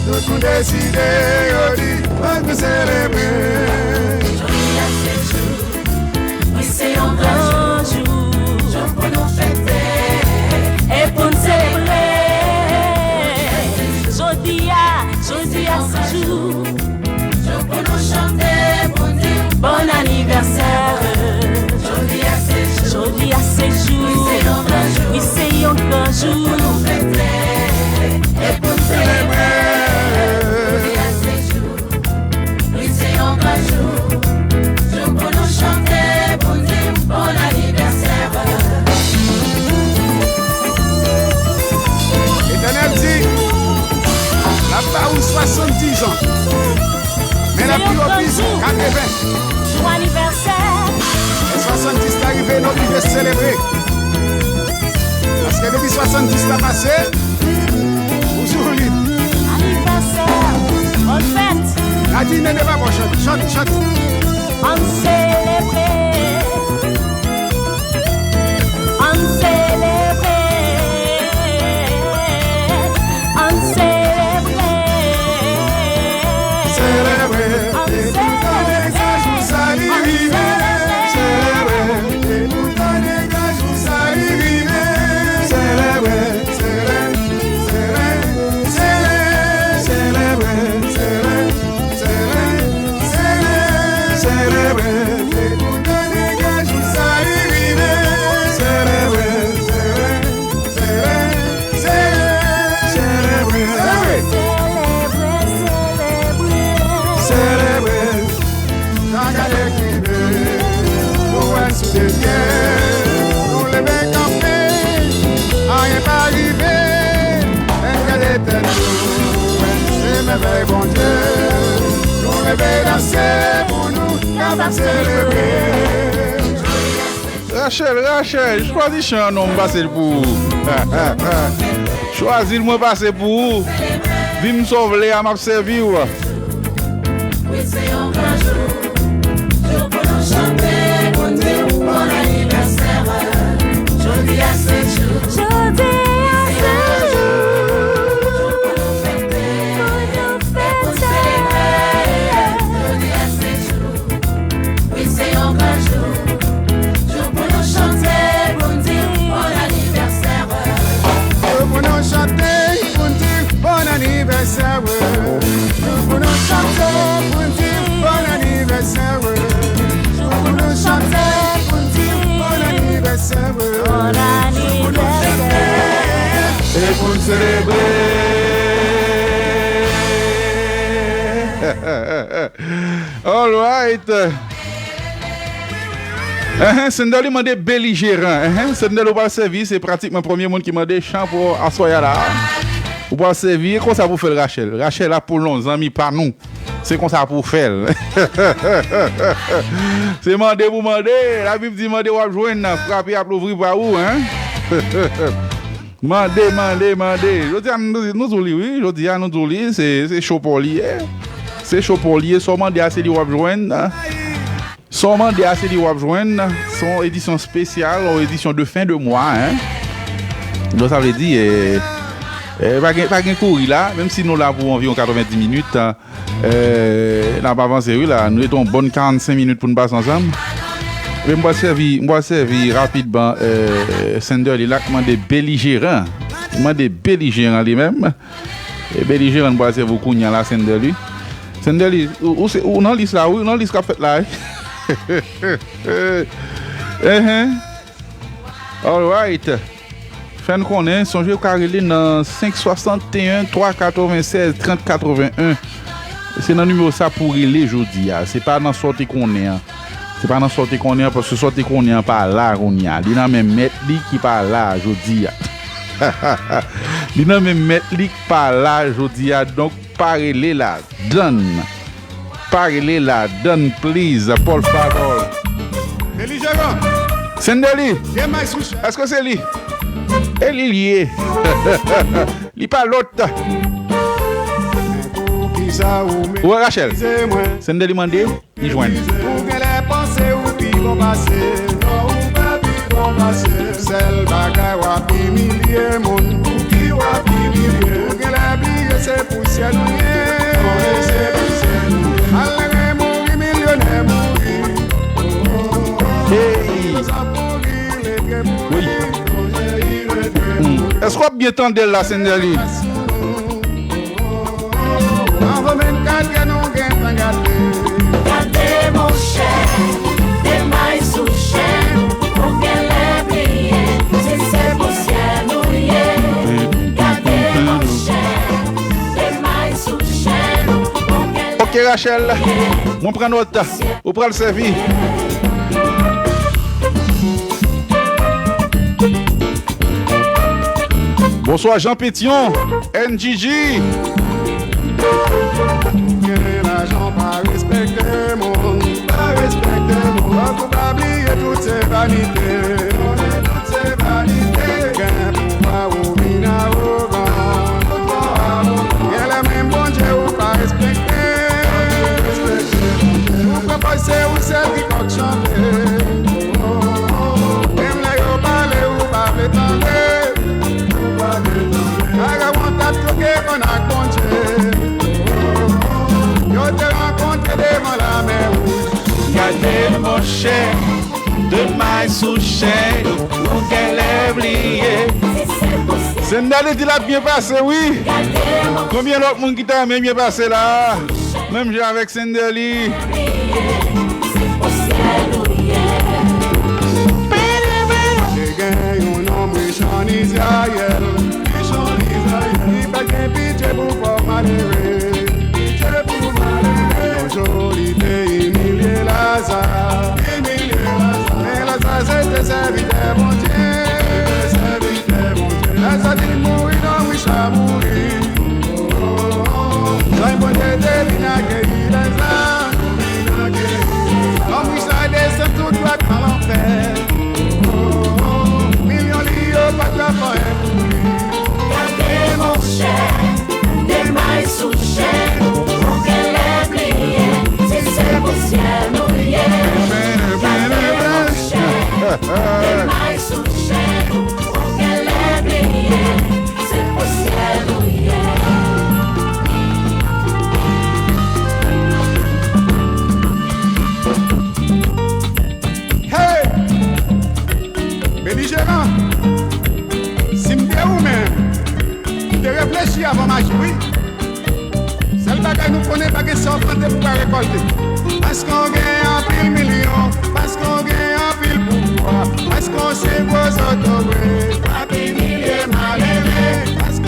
tout moun deside, yo di, fòk nou selebre. Jodi a se jou, wi, se yon gran jou, jou pou nou fete e pou n selebre. Jodi a, jodi a se jou, jou pou nou chante, pou n di bon anivèsè. Jodi a se jou, jodi a se jou, wi, se yon gran jou, wi, se yon gran jou pou nou fete e pou n selebre. Jodi a se jou, wi, se yon gran jou, jou pou nou chante, pou n di bon anivèsè. Letènèl di, l ap ba ou swasanndizan, men l ap pi opis katreven. Jou anivèsè. Lè swasanndis la rive, n oblije selebre. Paske depi swasanndis la pase, ou sou lit. Anivèsè, bòn fèt. Nadine, ne va pas, chante, chante, chante. Ann selebre. Ann selebre. Ann selebre. Selebre. Ann selebre. Selebre. Selebre. Selebre. Selebre. Selebre. Sa gade ki bèl, pou wè sou de pye, nou leve kanpe, anyen pa rive, lè n gade tèt nou, wè se mèvèy Bondye, nou leve danse pou nou kapab selebre. Rachel, Rachel, chwazi chan an non, m pase l pou ou. Chwazi l, mwen pase pou ou. Di m sa w vle a, m ap sèvi w. Wi, se yon gran jou. Jou pou nou chante, pou n di w bon anivèsè. Jodi a se jou. Jodi a se jou. Jou pou nou fete. Pou nou fete. Jodi a se jou. Wi, se yon gran jou. Jou pou nou chante, pou n di w bon anivèsè. Jou pou nou chante, pou n di w bon anivèsè. Pou n selebre. All right. Enhen, Sendèli mande belijeran. Enhen, Sendèli ou pral sèvi, se pratikman premye moun ki mande chan pou aswè a la. Ou pral sèvi, e konsa pou fè l, Rachel. Rachel ap pou l non, zanmi pa nou. Se konsa pou w fè l. Se mande pou mande. Labib di mande w ap jwenn, frape ap louvri pa ou, en. Mande, mande, mande. Jodi a nou, nou di w li, wi. Jodi a nou di w li, se, se cho pa w li ye. Se cho pa w li ye. Sa w mande a, se li w ap jwenn. Sa w mande a, se li w ap jwenn. Se yon edisyon espesyal, yon edisyon de fen de mwa, en. Donk, sa vle di, eh, eh, pa gen, pa gen kouri la, menm si nou la pou anviwon katrevenndis minit, eh, n ap avanse, wi, la. Nou rete yon bòn karannsenk minit pou n pase ansanm. Men m pral sèvi, m pral sèvi rapidman, eh, Senderly la, k mande belijeran. K mande belijeran li menm. E belijeran m pral sèvi w kounye a la, Senderly. Senderly, ou, ou se, ou nan lis la, wi, ou nan lis k ap fèt la, wi. Enhen. All right. Fè n konnen, sonje ou ka rele nan senk swasanteyen twa katrevennsèz trant katrevenn en. Se nan nimewo sa pou w rele jodi a. Se pa nan sa w te konnen an. Se pa nan sa w te konnen an, paske sa w te konnen an pa la kounye a. Li nan men mèt li ki pa la jodi a. Li nan men mèt li k pa la jodi a, donk pa rele ladann. Pa rele ladann, please, por favor. Belijeran. Senderly. Èske se li? E li l ye. Li pa lòt. Ou wè, Rachel? Senderly mande, li jwenn. Ou genlè panse ou pi bon pase, non, ou pa pi bon pase. Sèl bagay w ap imilye moun, pou ki w ap imilye. Ou genlè bliye se pousyè nou ye. Malere mouri, milyonè mouri. Hey! Wi. Hmm. Èske w ap byen tande l la, Senderly? Nan vennkat yè nou gentan gate. Gade monchè, demay sou chè, ou genlè bliye, si se pousyè nou ye. Gade monchè, demay sou chè, ou genlè bliye. Ok, Rachel, mwen pran nòt. Ou pral sèvi. Bonswa, Jean Pétion, N G G. Gen lajan pa respekte moun, pa respekte moun. Fòk ou pa bliye tout se vanite. Tout se vanite. Gen pouvwa ou vin awogan. Genlè menm Bondye ou pa respekte. Ou pran pòz se ou sèl ki kòk chante. Menm lè yo pale, ou pa vle tande. Bagay w t ap twoke kòn ak Bondye. Yo te rankontre devan lamè wouj. Gade monchè, demay sou chè, ou genlè bliye. Senderly di l ap byen pase, wi. Konbyen lòt moun ki ta renmen byen pase la? Menm jan avèk Senderly. Te gen yon nonm rich ann Izrayèl, rich ann Izrayèl, ki pa t gen pitye pou pòv malere. Pitye pou malere. Yon jou li te imilye Laza, imilye Laza. Men Laza se te sèvitè Bondye, se te sèvitè Bondye. Laza vin mouri, nonm rich la mouri. Jan Bondye te vin akeyi Laza. Nonm rich la desann tou dwat nan lanfè. Milyon li yo pa t ka fè anyen pou li. Gade monchè, demay sou chè, ou genlè bliye, si se pousyè nou ye. Gade monchè, demay sou chè, ou genlè bliye, se pousyè nou ye. Hey! Belijeran, si m te ou menm, m te reflechi avan m aji, wi. Sèl bagay nou konnen, pa gen sa w plante pou pa rekòlte. Paske w gen anpil milyon, paske w gen anpil pouvwa, paske w se gwo zotobre, pa pi milye malere, paske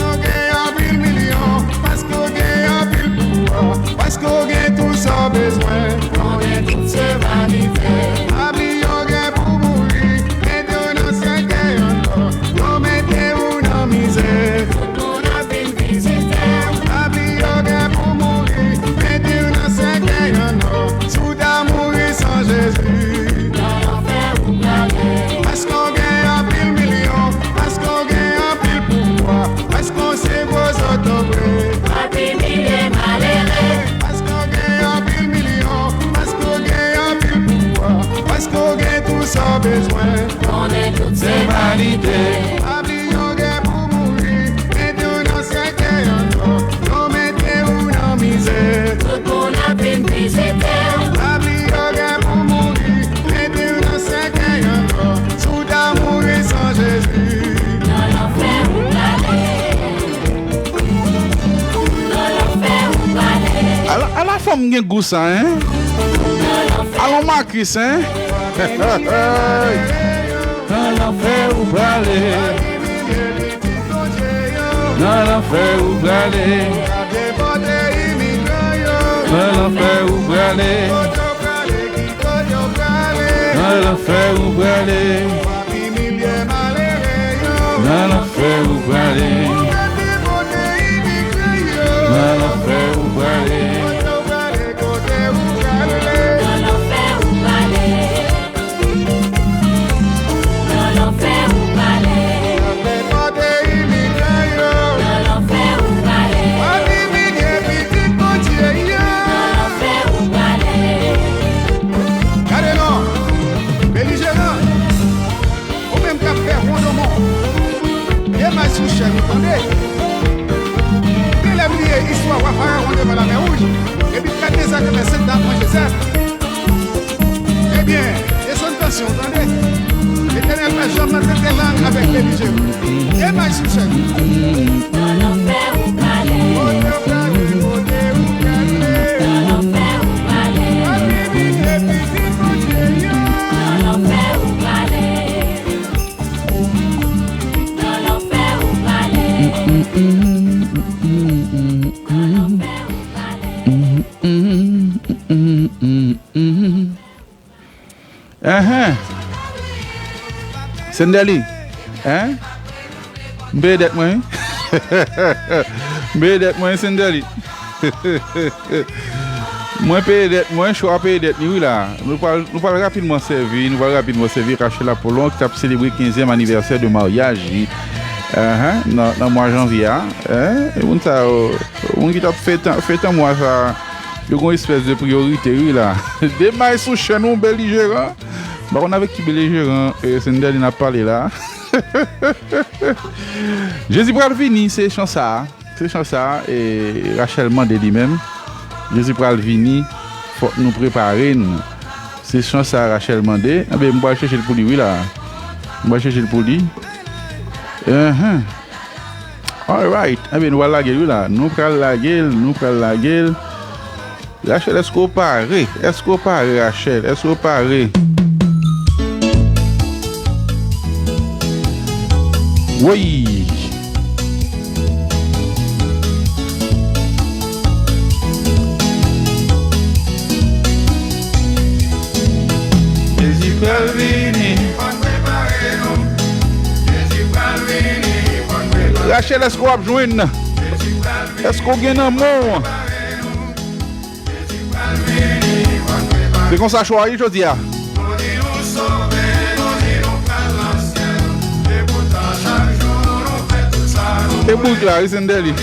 Sa w bezwen, konnen tout se vanite. Pa bliye w gen pou mouri, mete w nan sèkèy ankò. Yo mete w nan mizè. Tout moun ap vin vizite w. Pa bliye w gen pou mouri, mete w nan sèkèy ankò. Si w ta mouri san Jezi, nan lanfè ou prale. Nan lanfè ou prale. Ala, ala fanm gen gou sa, en? Alon Makis, en? Nan lanfè ou prale. Nan lanfè ou prale. Nan lanfè ou prale. Nan lanfè ou prale. Nan lanfè ou prale. Nan lanfè ou prale. Nan lanfè ou prale. Nan lanfè ou prale. Nan lanfè ou prale. Nan lanfè ou prale. Gade non, belijeran. Ou menm k ap fè wondoman, demach sou chèn ou, tande. Te lè bliye istwa wa Farawon devan Lamè Wouj, epi Nebikadneza te fè sèt dam manje zèb. Ebyen, desann tansyon w, tande. Letènèl pa janm maltrete lang avèk belijeran. Demach sou chèn ou. Nan lanfè ou prale. Kote ou prale, kote ou prale. Nan lanfè ou prale. Nan lanfè ou prale. Nan lanfè ou prale. Nan lanfè ou prale. Enhen. Sendeli. Hein? M peye dèt mwen, wi. M peye dèt mwen, wi, Sendeli. Mwen peye dèt mwen, Cho a peye dèt li, wi, la. Nou pral, nou pral rapidman sèvi, nou pral rapidman sèvi Rachel Apollon ki t ap selebre kenzyèm anivèsè de maryaj li. Enhen, nan, nan mwa janvye a. Hein? E moun sa yo, moun ki t ap fete, fete mwa sa, yo gon espès de priyorite, wi, la. Demach sou chèn ou, belijeran. M pa konn avèk ki belijeran, e, Sendeli n ap pale la. Jezi pral vini, se chan sa a. Se chan sa a, e, Rachel mande li menm. Jezi pral vini, fòk nou prepare n. Se chan sa a Rachel mande. Enben, m pral chèche l pou li, wi, la. M pral chèche l pou li. Enhen. Alright. Enben, nou pral lage l, wi, la. Nou pral lage l, nou pral lage l. Rachel, èske w pare? Èske w pare, Rachel? Èske w pare? Woy! Jezi pral vini. Fò n prepare nou. Jezi pral vini. Fò n prepare nou. Rachel, èske w ap jwenn? Jezi pral vini. Èske w gen nan men w? Se konsa Cho a ye jodi a. E boug la, wi, Sendeli.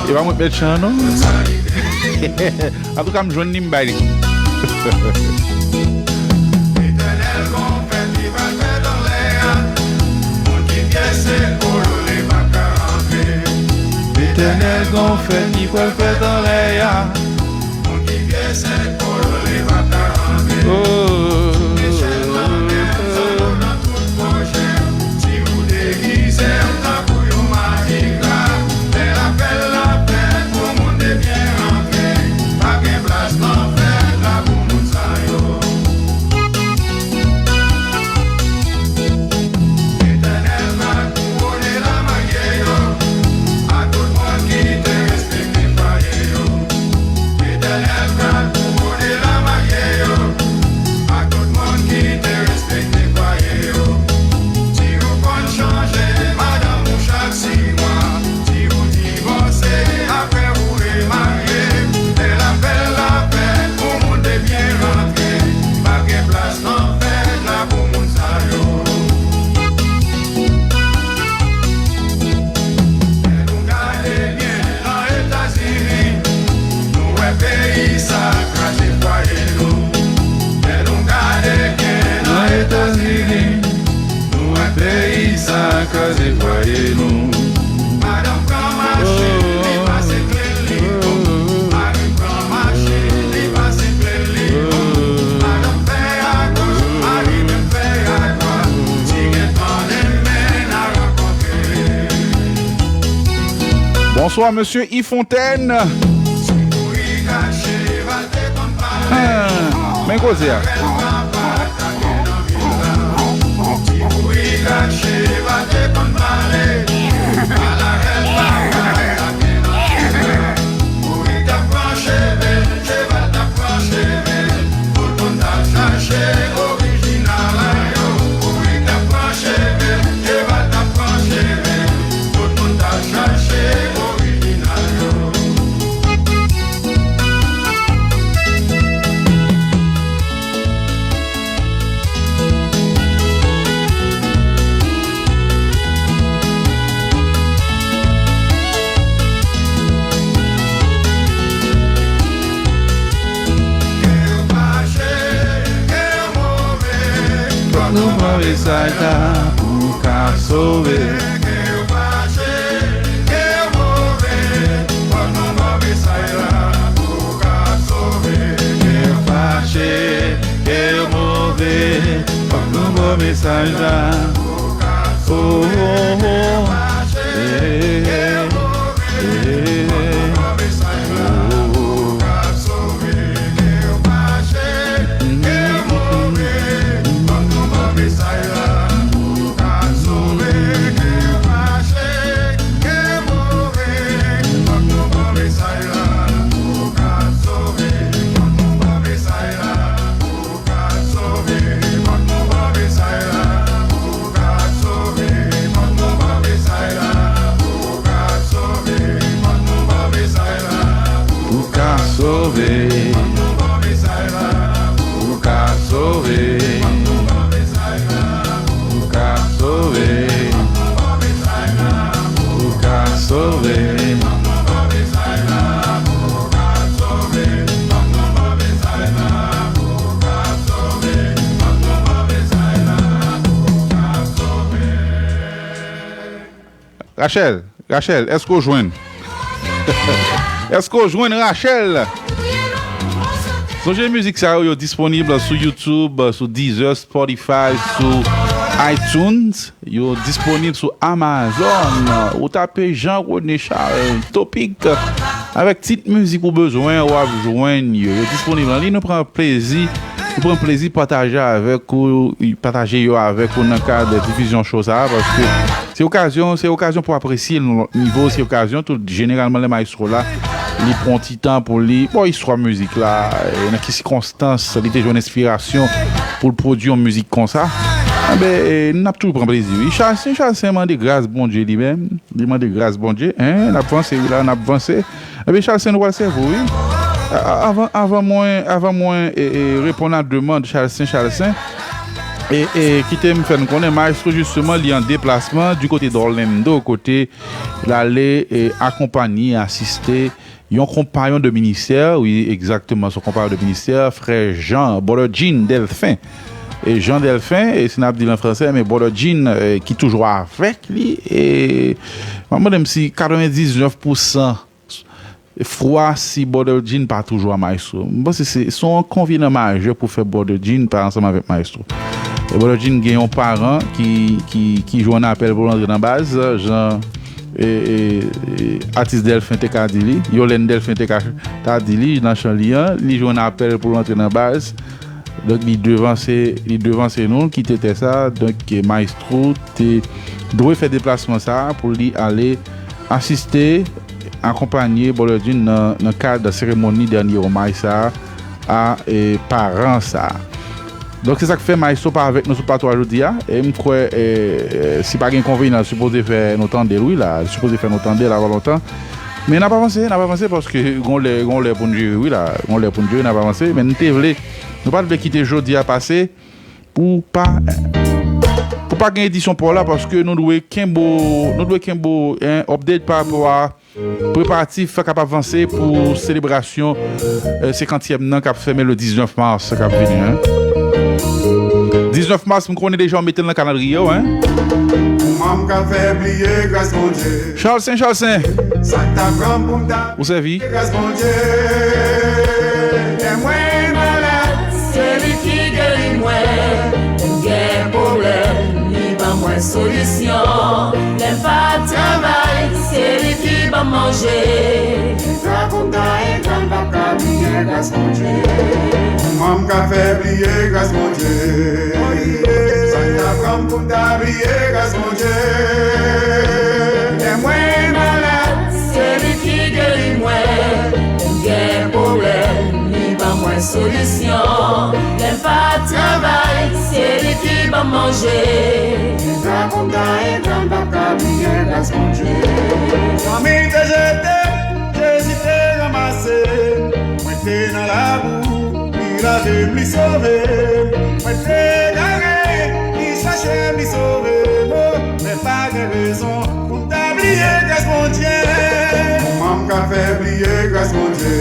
E pa mwen k mèt chan an, non. Antouka, m jwenn li, m bay li. Letènèl gon fèt li pral fèt anlè a. Moun ki pyese kolole pa ka rantre. Letènèl gon fèt li pral fèt anlè a. Moun ki pyese kolole pa ka rantre. Oh. Echèl nan men m, zanno nan tout pòch. Si ou degize m tankou yon majik la, lè lapèl la fèt pou moun de byen rantre. Pa gen plas nan fèt la pou moun sa yo. Letènèl va kouwone lamarye yo, a tout moun ki te respekte fwaye yo. Nan Etazini, nou wè peyi sa kraze fwaye nou. Madanm pran machin, li pase kle li. Mari pran machin, li pase kle li. Madanm fè agoch, mari menm fè adwat. Si gen tan demen, n a rankontre. Bonswa, mesye Yves Fontaine. Ah, men koze a. Fòk nou pran mesaj la pou ka sove. Ke yo fache, ke yo move, fòk nou ba w mesaj la pou ka sove. Ke yo fache, ke yo move, fòk nou ba w mesaj la pou ka sove. Ke yo fache, ke yo move, fòk nou ba w mesaj la pou ka sove. Ke yo fache, ke yo move, fòk nou ba w mesaj la pou ka sove. Ke yo fache, ke yo move, fòk nou ba w mesaj la pou ka sove. Fòk nou ba w mesaj la pou ka sove. Fòk nou ba w mesaj la pou ka sove. Fòk nou ba w mesaj la pou ka sove. Fòk nou ba w mesaj la pou ka sove. Fòk nou ba w mesaj la pou ka sove. Fòk nou ba w mesaj la pou ka sove. Pou ka sove. Rachel, Rachel, èske w jwenn? Èske w jwenn Rachel? Sonje mizik sa yo, yo disponib sou YouTube, sou Deezer, Spotify, sou iTunes. Yo disponib sou Amazon. Ou tape Jean René Charles Topic avèk tit mizik ou bezwen, w ap jwenn yo. Yo disponib an liy. Nou pran plezi, nou pran plezi pataje avèk ou, pataje yo avèk ou nan kad divizyon show sa a, paske se okazyon, se okazyon pou apresye l nan lòt nivo, se okazyon tou, jeneralman, lè maestro la, li pran ti tan pou li, bon, istwa mizik la, e nan ki sikonstans li te jwenn enspirasyon pou l pwodui yon mizik konsa. Enben, e, n ap toujou pran plezi, wi. Chalsen, Chalsen mande gras Bondye li menm. Li mande gras Bondye. Hein, n ap vanse, wi, la, n ap vanse. Enben, Chalsen, nou pral sèvi w, wi. A, a, avan, avan mwen, avan mwen, e, e, reponn a demann Chalsen, Chalsen, e, e, kite m fè n konnen, maestro, jisteman, li an deplasman di kote d'Orlando, kote l ale, e, akonpanye, asiste yon konpayon de ministè, wi, egzakteman, se yon konpayon de ministè, frè Jean, Brother Jean Delphin. E Jean Delphin, e si n ap di l an fransè, men Brother Jean, e, ki toujou avèk li, e m ap mande m si katrevendiznèf pousan fwa si Brother Jean pa toujou a maestro. M panse se, se yon konvenan majè pou fè Brother Jean pa ansanm avèk maestro. E Brother Jean gen yon paran ki, ki, ki jwenn apèl pou l antre nan baz, jan e, e, e, atis Delphin te ka di li, Yolène Delphin te ka ta di li nan chan li an, li jwenn apèl pou l antre nan baz. Donk, li devanse, li devanse nou, l kite tè sa. Donk, maestro te dwe fè deplasman sa a pou li ale asiste, akonpanye Brother Jean nan, nan kad seremoni dènye omaj sa a a, e, paran sa a. Donk, se sa k fè maestro pa avèk nou sou plato a jodi a. E m kwè, e, e, si pa gen enkonvenyan, l sipoze fè nou tande l, wi, la. L sipoze fè nou tande l avan lontan. Men n ap avanse, n ap avanse, paske gon lè, gon lè pou n jere, wi, la. Gon lè pou n jere, n ap avanse. Men n te vle, nou pa t vle kite jodi a pase pou pa, pou pa gen edisyon pa w la, paske nou dwe kenbe w, nou dwe kenbe w, en, update pa rapò a Preparatif k ap avanse pou selebrasyon, eh, senkantyèm nan k ap fèmen le diznèf mas k ap vini, en. Diznèf mas, m konnen deja w mete l nan kalandriye w, en. Kòman m ka fè bliye gras Bondye? Charles Saint, Charles Saint. Sa k ta pran pou m ta Ou sèvi? Gras Bondye. Lè mwen malad, se li ki geri mwen. Lè m gen pwoblèm, li ban mwen solisyon. Lè m pa travay, se li ki ban m manje. Sa pou m ta entann, m p ap ka bliye gras Bondye. Kòman m ka fè bliye gras Bondye? Sa k ta pran pou m ta bliye gras Bondye? Lè mwen malad, se li ki geri mwen. Lè m gen pwoblèm, li ban mwen solisyon. Lè m pa travay, se li ki ban m manje. Sa pou m ta entann, m p ap ka bliye gras Bondye. Fanmi te jete m, Jezi te ranmase m. Mwen te nan labou, li lave m, li sove m. Mwen te egare, li chache m, li sove m. Oh, men pa gen rezon pou m ta bliye gras Bondye. Kòman m ka fè bliye gras Bondye?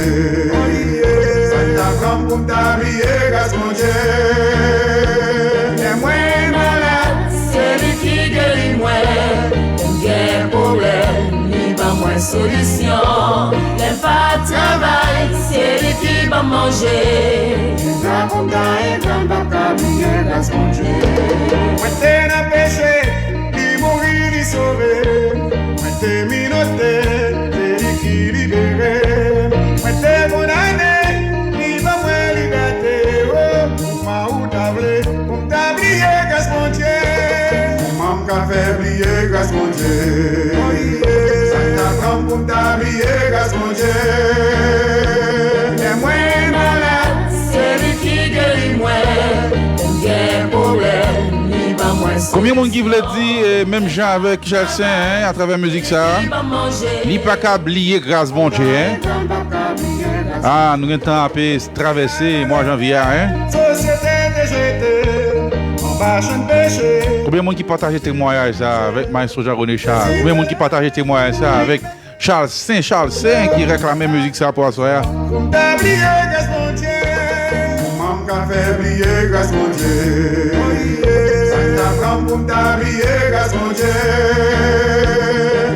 Sa k ta pran pou m ta bliye gras Bondye? Lè mwen malad, se li ki geri mwen. Lè m gen pwoblèm, li ban mwen solisyon. Lè m pa travay, se li ki ban m manje. Sa pou m ta entann, m p ap ka bliye gras Bondye. Mwen te nan peche, li mouri, li sove m. Mwen te minote, se li ki libere m. Mwen te kondane, li ban mwen libète. Oh, kòman ou ta vle pou m ta bliye gras Bondye? Kòman m ka fè bliye gras Bondye? Sa k ta pran pou m ta bliye gras Bondye? Lè mwen malad, se li ki geri mwen. Lè m gen pwoblèm, li ban mwen solisyon. Konbyen moun ki vle di, eh, menm jan avèk Charles Saint, en, atravè mizik sa a? Li pa ka bliye gras Bondye, en. Ah, nou gen tan ape travèse mwa janvye a, en. Sosyete te jete anba chenn peche. Konbyen moun ki pataje temwayaj sa avèk Maestro Jean René Charles? Konbyen moun ki pataje temwayaj sa avèk Charles Saint, Charles Saint ki reklame mizik sa pou aswè a? Pou m ta bliye gras Bondye. Kòman m ka fè bliye gras Bondye? Sa k ta pran pou m ta bliye gras Bondye?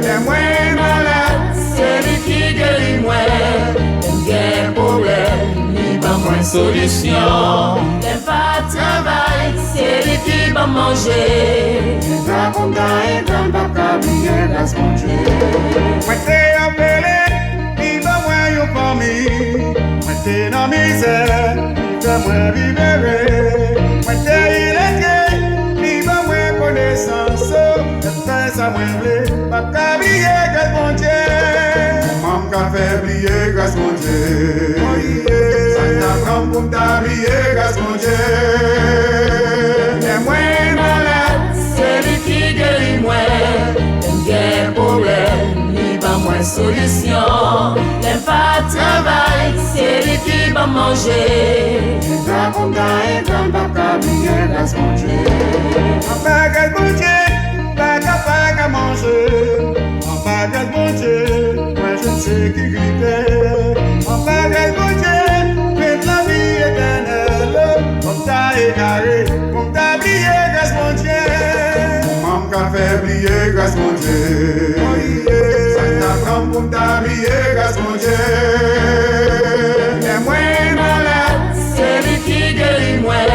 Lè mwen malad, se li ki geri mwen. Lè m gen pwoblèm, li ban mwen solisyon. Lè m pa travay, se li ki ban m manje. Sa pou m ta entann, m p ap ka bliye gras Bondye. Mwen te apele, li ban mwen yon fanmi. Mwen te nan mizè, li fè mwen libere. Mwen te iletre, li ban mwen konesans. Lè m fè sa mwen vle, m p ap ka bliye gras Bondye. Kòman m ka fè bliye gras Bondye? Sa k ta pran pou m ta bliye gras Bondye? Lè mwen malad, se li ki geri mwen. Lè m gen pwoblèm, li ban mwen solisyon. Lè m pa travay, se li ki ban m manje. Sa pou m ta entann, m p ap ka bliye gras Bondye. Anba gras Bondye, pa ka, pa ka manje. Anba gras Bondye, mwen jwenn sekirite. Anba gras Bondye, mwen jwenn lavi etènèl. Kòm ta egare, pou m ta bliye gras Bondye. Kòman m ka fè bliye gras Bondye? Sa k ta pran pou m ta bliye gras Bondye? Lè mwen malad, se li ki geri mwen.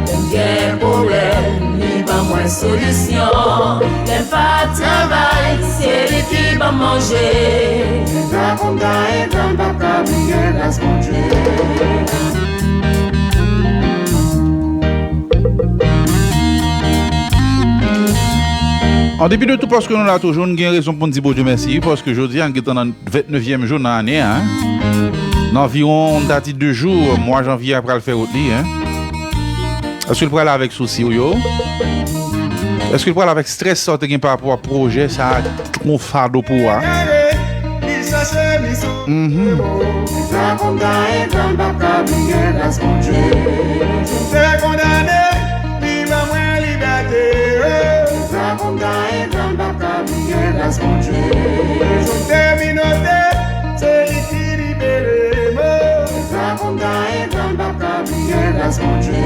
Lè m gen pwoblèm, li ban mwen solisyon. Lè m pa travay, se li ki ban m manje. Sa pou m ta entann, m p ap ka bliye gras Bondye. An depi de tou, paske nou la toujou, nou gen rezon pou n di Bondye mèsi, paske jodi a, n gentan nan vennnevyèm jou nan ane a, en. Nan anviwon, m ta di de jou, mwa janvye a pral fè wout li, en. Èske l pral avèk sousi w yo? Èske l pral avèk strès sa w te gen pa rapò a pwojè sa a, yon fado pou ou a? Mhm. Sa pou m ta entann, m p ap ka bliye gras Bondye. Kominote, se li ki libere mwen. Engra pou m ta engra, m p ap ka bliye gras Bondye.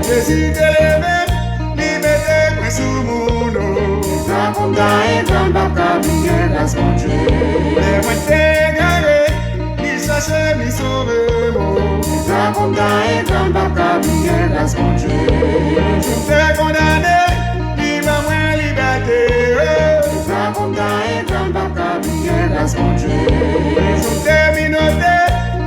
Jezi te leve m, li mete mwen sou moun, o. Engra pou m ta engra, m p ap ka bliye gras Bondye. Lè mwen te egare, li chache m, li sove m, o. Engra pou m ta engra, m p ap ka bliye gras Bondye. Jou m te kondane, li ban mwen libète, o. Engra pou m ta engra, m p ap ka bliye gras Bondye. Jou m te minote,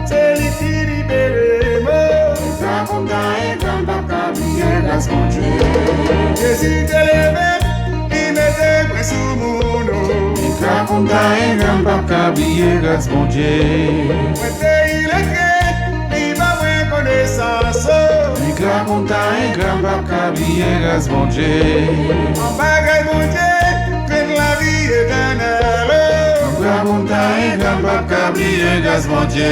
se li ki libere mwen. Engra pou m ta engra, m p ap ka bliye gras Bondye. Jezi te leve m, li mete mwen sou moun, o. Engra pou m ta engra, m p ap ka bliye gras Bondye. Mwen te iletre, li ban mwen konesans, o. Engra pou m ta engra, m p ap ka bliye gras Bondye. Yon bagay Bondye, jwenn lavi etènèl, o. Engra pou m ta engra, m p ap ka bliye gras Bondye.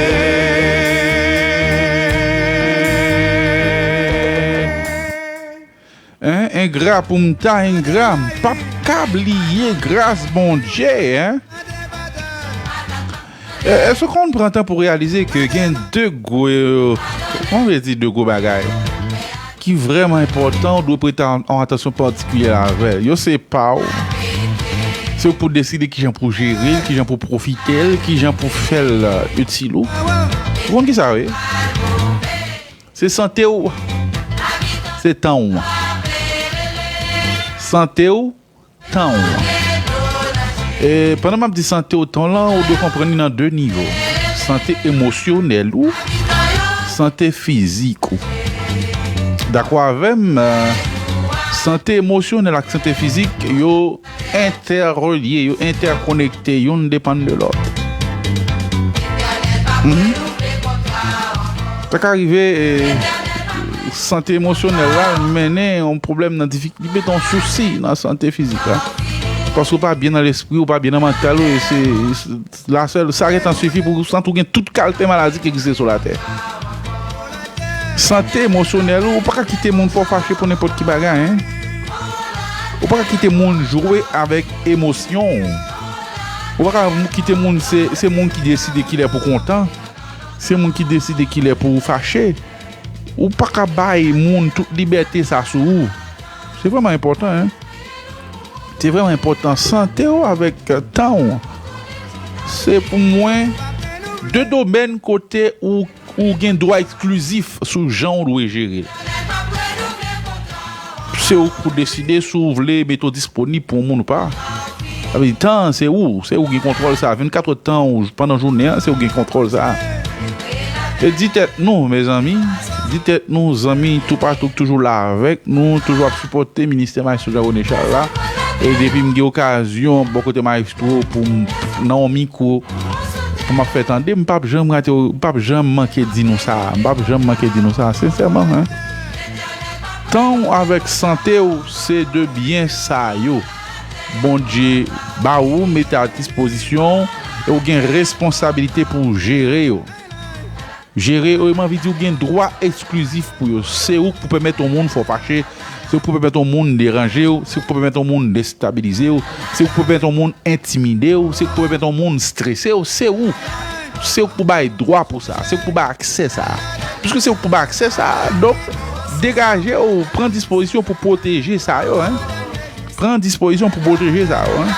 Hein, engra pou m ta engra, m p ap ka bliye gras Bondye, hein. E, èske w konn pran tan pou reyalize ke gen de gwo, kòman m vle di, de gwo bagay ki vrèman enpòtan, ou dwe prete an, an atansyon patikilye avè l. Yo se pa w. Se ou k pou deside kijan pou w jere l, kijan pou w pwofite l, kijan pou w fè l, euh, itil ou. Ou konn kisa yo ye? Se sante w, se tan w. Sante w, tan w. E pandan m ap di sante w, tan w lan, ou dwe konprann li nan de nivo. Sante emosyonèl ou, sante fizik ou. Dakò avè m, euh, sante emosyonèl ak sante fizik, yo entèrelye, yo entèkonekte, youn depann de lòt. Mhm. Sa ka rive, eh, sante emosyonèl la mennen yon pwoblèm nan difi-, li mete yon sousi nan sante fizik la. Paske w pa byen nan lespri, w pa byen nan mantal ou, e se, se, la sèl, sa gentan sifi pou w santi w gen tout kalite maladi ki egziste sou latè. Sante emosyonèl ou, ou pa ka kite moun fè w fache pou nenpòt ki bagay, hein. Ou pa ka kite moun jwe avèk emosyon w. Ou pa ka kite moun, se, se moun ki deside kilè pou kontan. Se moun ki deside kilè pou ou fache. Ou pa ka bay moun tout libète sa sou ou. Se vrèman enpòtan, hein. Se vrèman enpòtan. Sante w avèk, euh, tan w. Se pou mwen de domèn kote ou, ou gen dwa eksklizif sou jan w dwe jere l. Se ou k pou deside si w vle mete w disponib pou yon moun ou pa. Sa vle di, tan an, se ou. Se ou gen kontwòl sa. Vennkat è tan ou, pandan jounen an, se ou gen kontwòl sa. E di tèt nou, mezanmi, di tèt nou, zanmi toupatou k toujou la avèk nou, toujou ap sipòte Ministè Maestro Jean René Charles la. E depi m gen okazyon bò kote Maestro pou m nan yon mikwo pou m ap fè tande, m p ap janm rate, m p ap janm manke di nou sa, m p ap janm manke di nou sa, sensèman, hein. Tan w avèk sante w, se de byen sa yo Bondye ba ou, mete a dispozisyon w, e w gen responsabilite pou w jere yo. Jere yo, e m anvi di w gen dwa eksklizif pou yo. Se ou k pou pèmèt yon moun fè w fache, se ou k pou pèmèt yon moun deranje w, se ou k pou pèmèt yon moun destabilize w, se ou k pou pèmèt yon moun entimide w, se ou k pou pèmèt yon moun strese w, se ou. Se ou k pou bay dwa pou sa, se ou k pou bay aksè sa. Piske se ou k pou bay aksè sa, donk, degaje w, pran dispozisyon pou pwoteje sa yo, hein. Pran dispozisyon pou pwoteje sa yo, hein.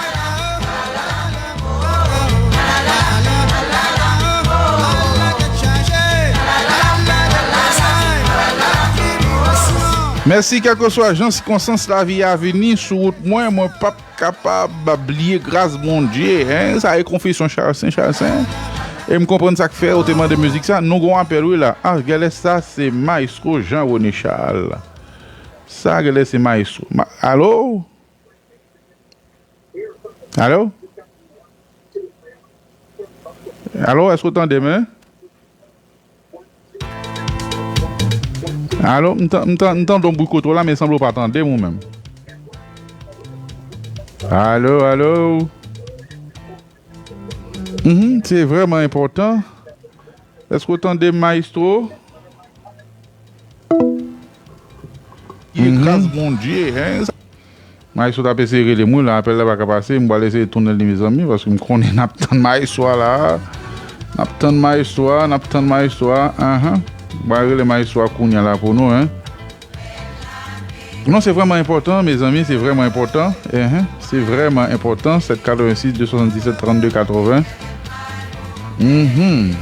Mèsi, kèlkeswa jan sikonstans lavi a vini sou wout mwen, mwen p ap kapab bliye gras Bondye, hein. Sa e konfesyon Charlsen, Charlsen. E m konprann sa k fè ou te mande mizik sa. Nou gon apèl, wi, la. Ah, genlè sa se Maestro Jean René Charles. Sa genlè se Maestro. Ma-, alo? Alo? Alo, èske w tande m, hein? Alo, m tan-, m tan-, m tande w bri kote w la, men sanble w pa tande m ou menm. Alo, alo. Mhm, se vrèman enpòtan. Èske w tande m, Maestro? Ye gras Bondye, hein? Maestro t ap eseye rele m wi la, apèl la pa ka pase, m pral eseye tounen li mezanmi, paske m konnen n ap tann maestro a la. N ap tann maestro a, n ap tann maestro a, anhan. M pral rele maestro a kounye a la pou nou, en. Non, se vrèman enpòtan, mezanmi, se vrèman enpòtan. Enhen, se vrèman enpòtan. Sèt katrevensis, de swasanndisèt, trannde, katreven. Mhm.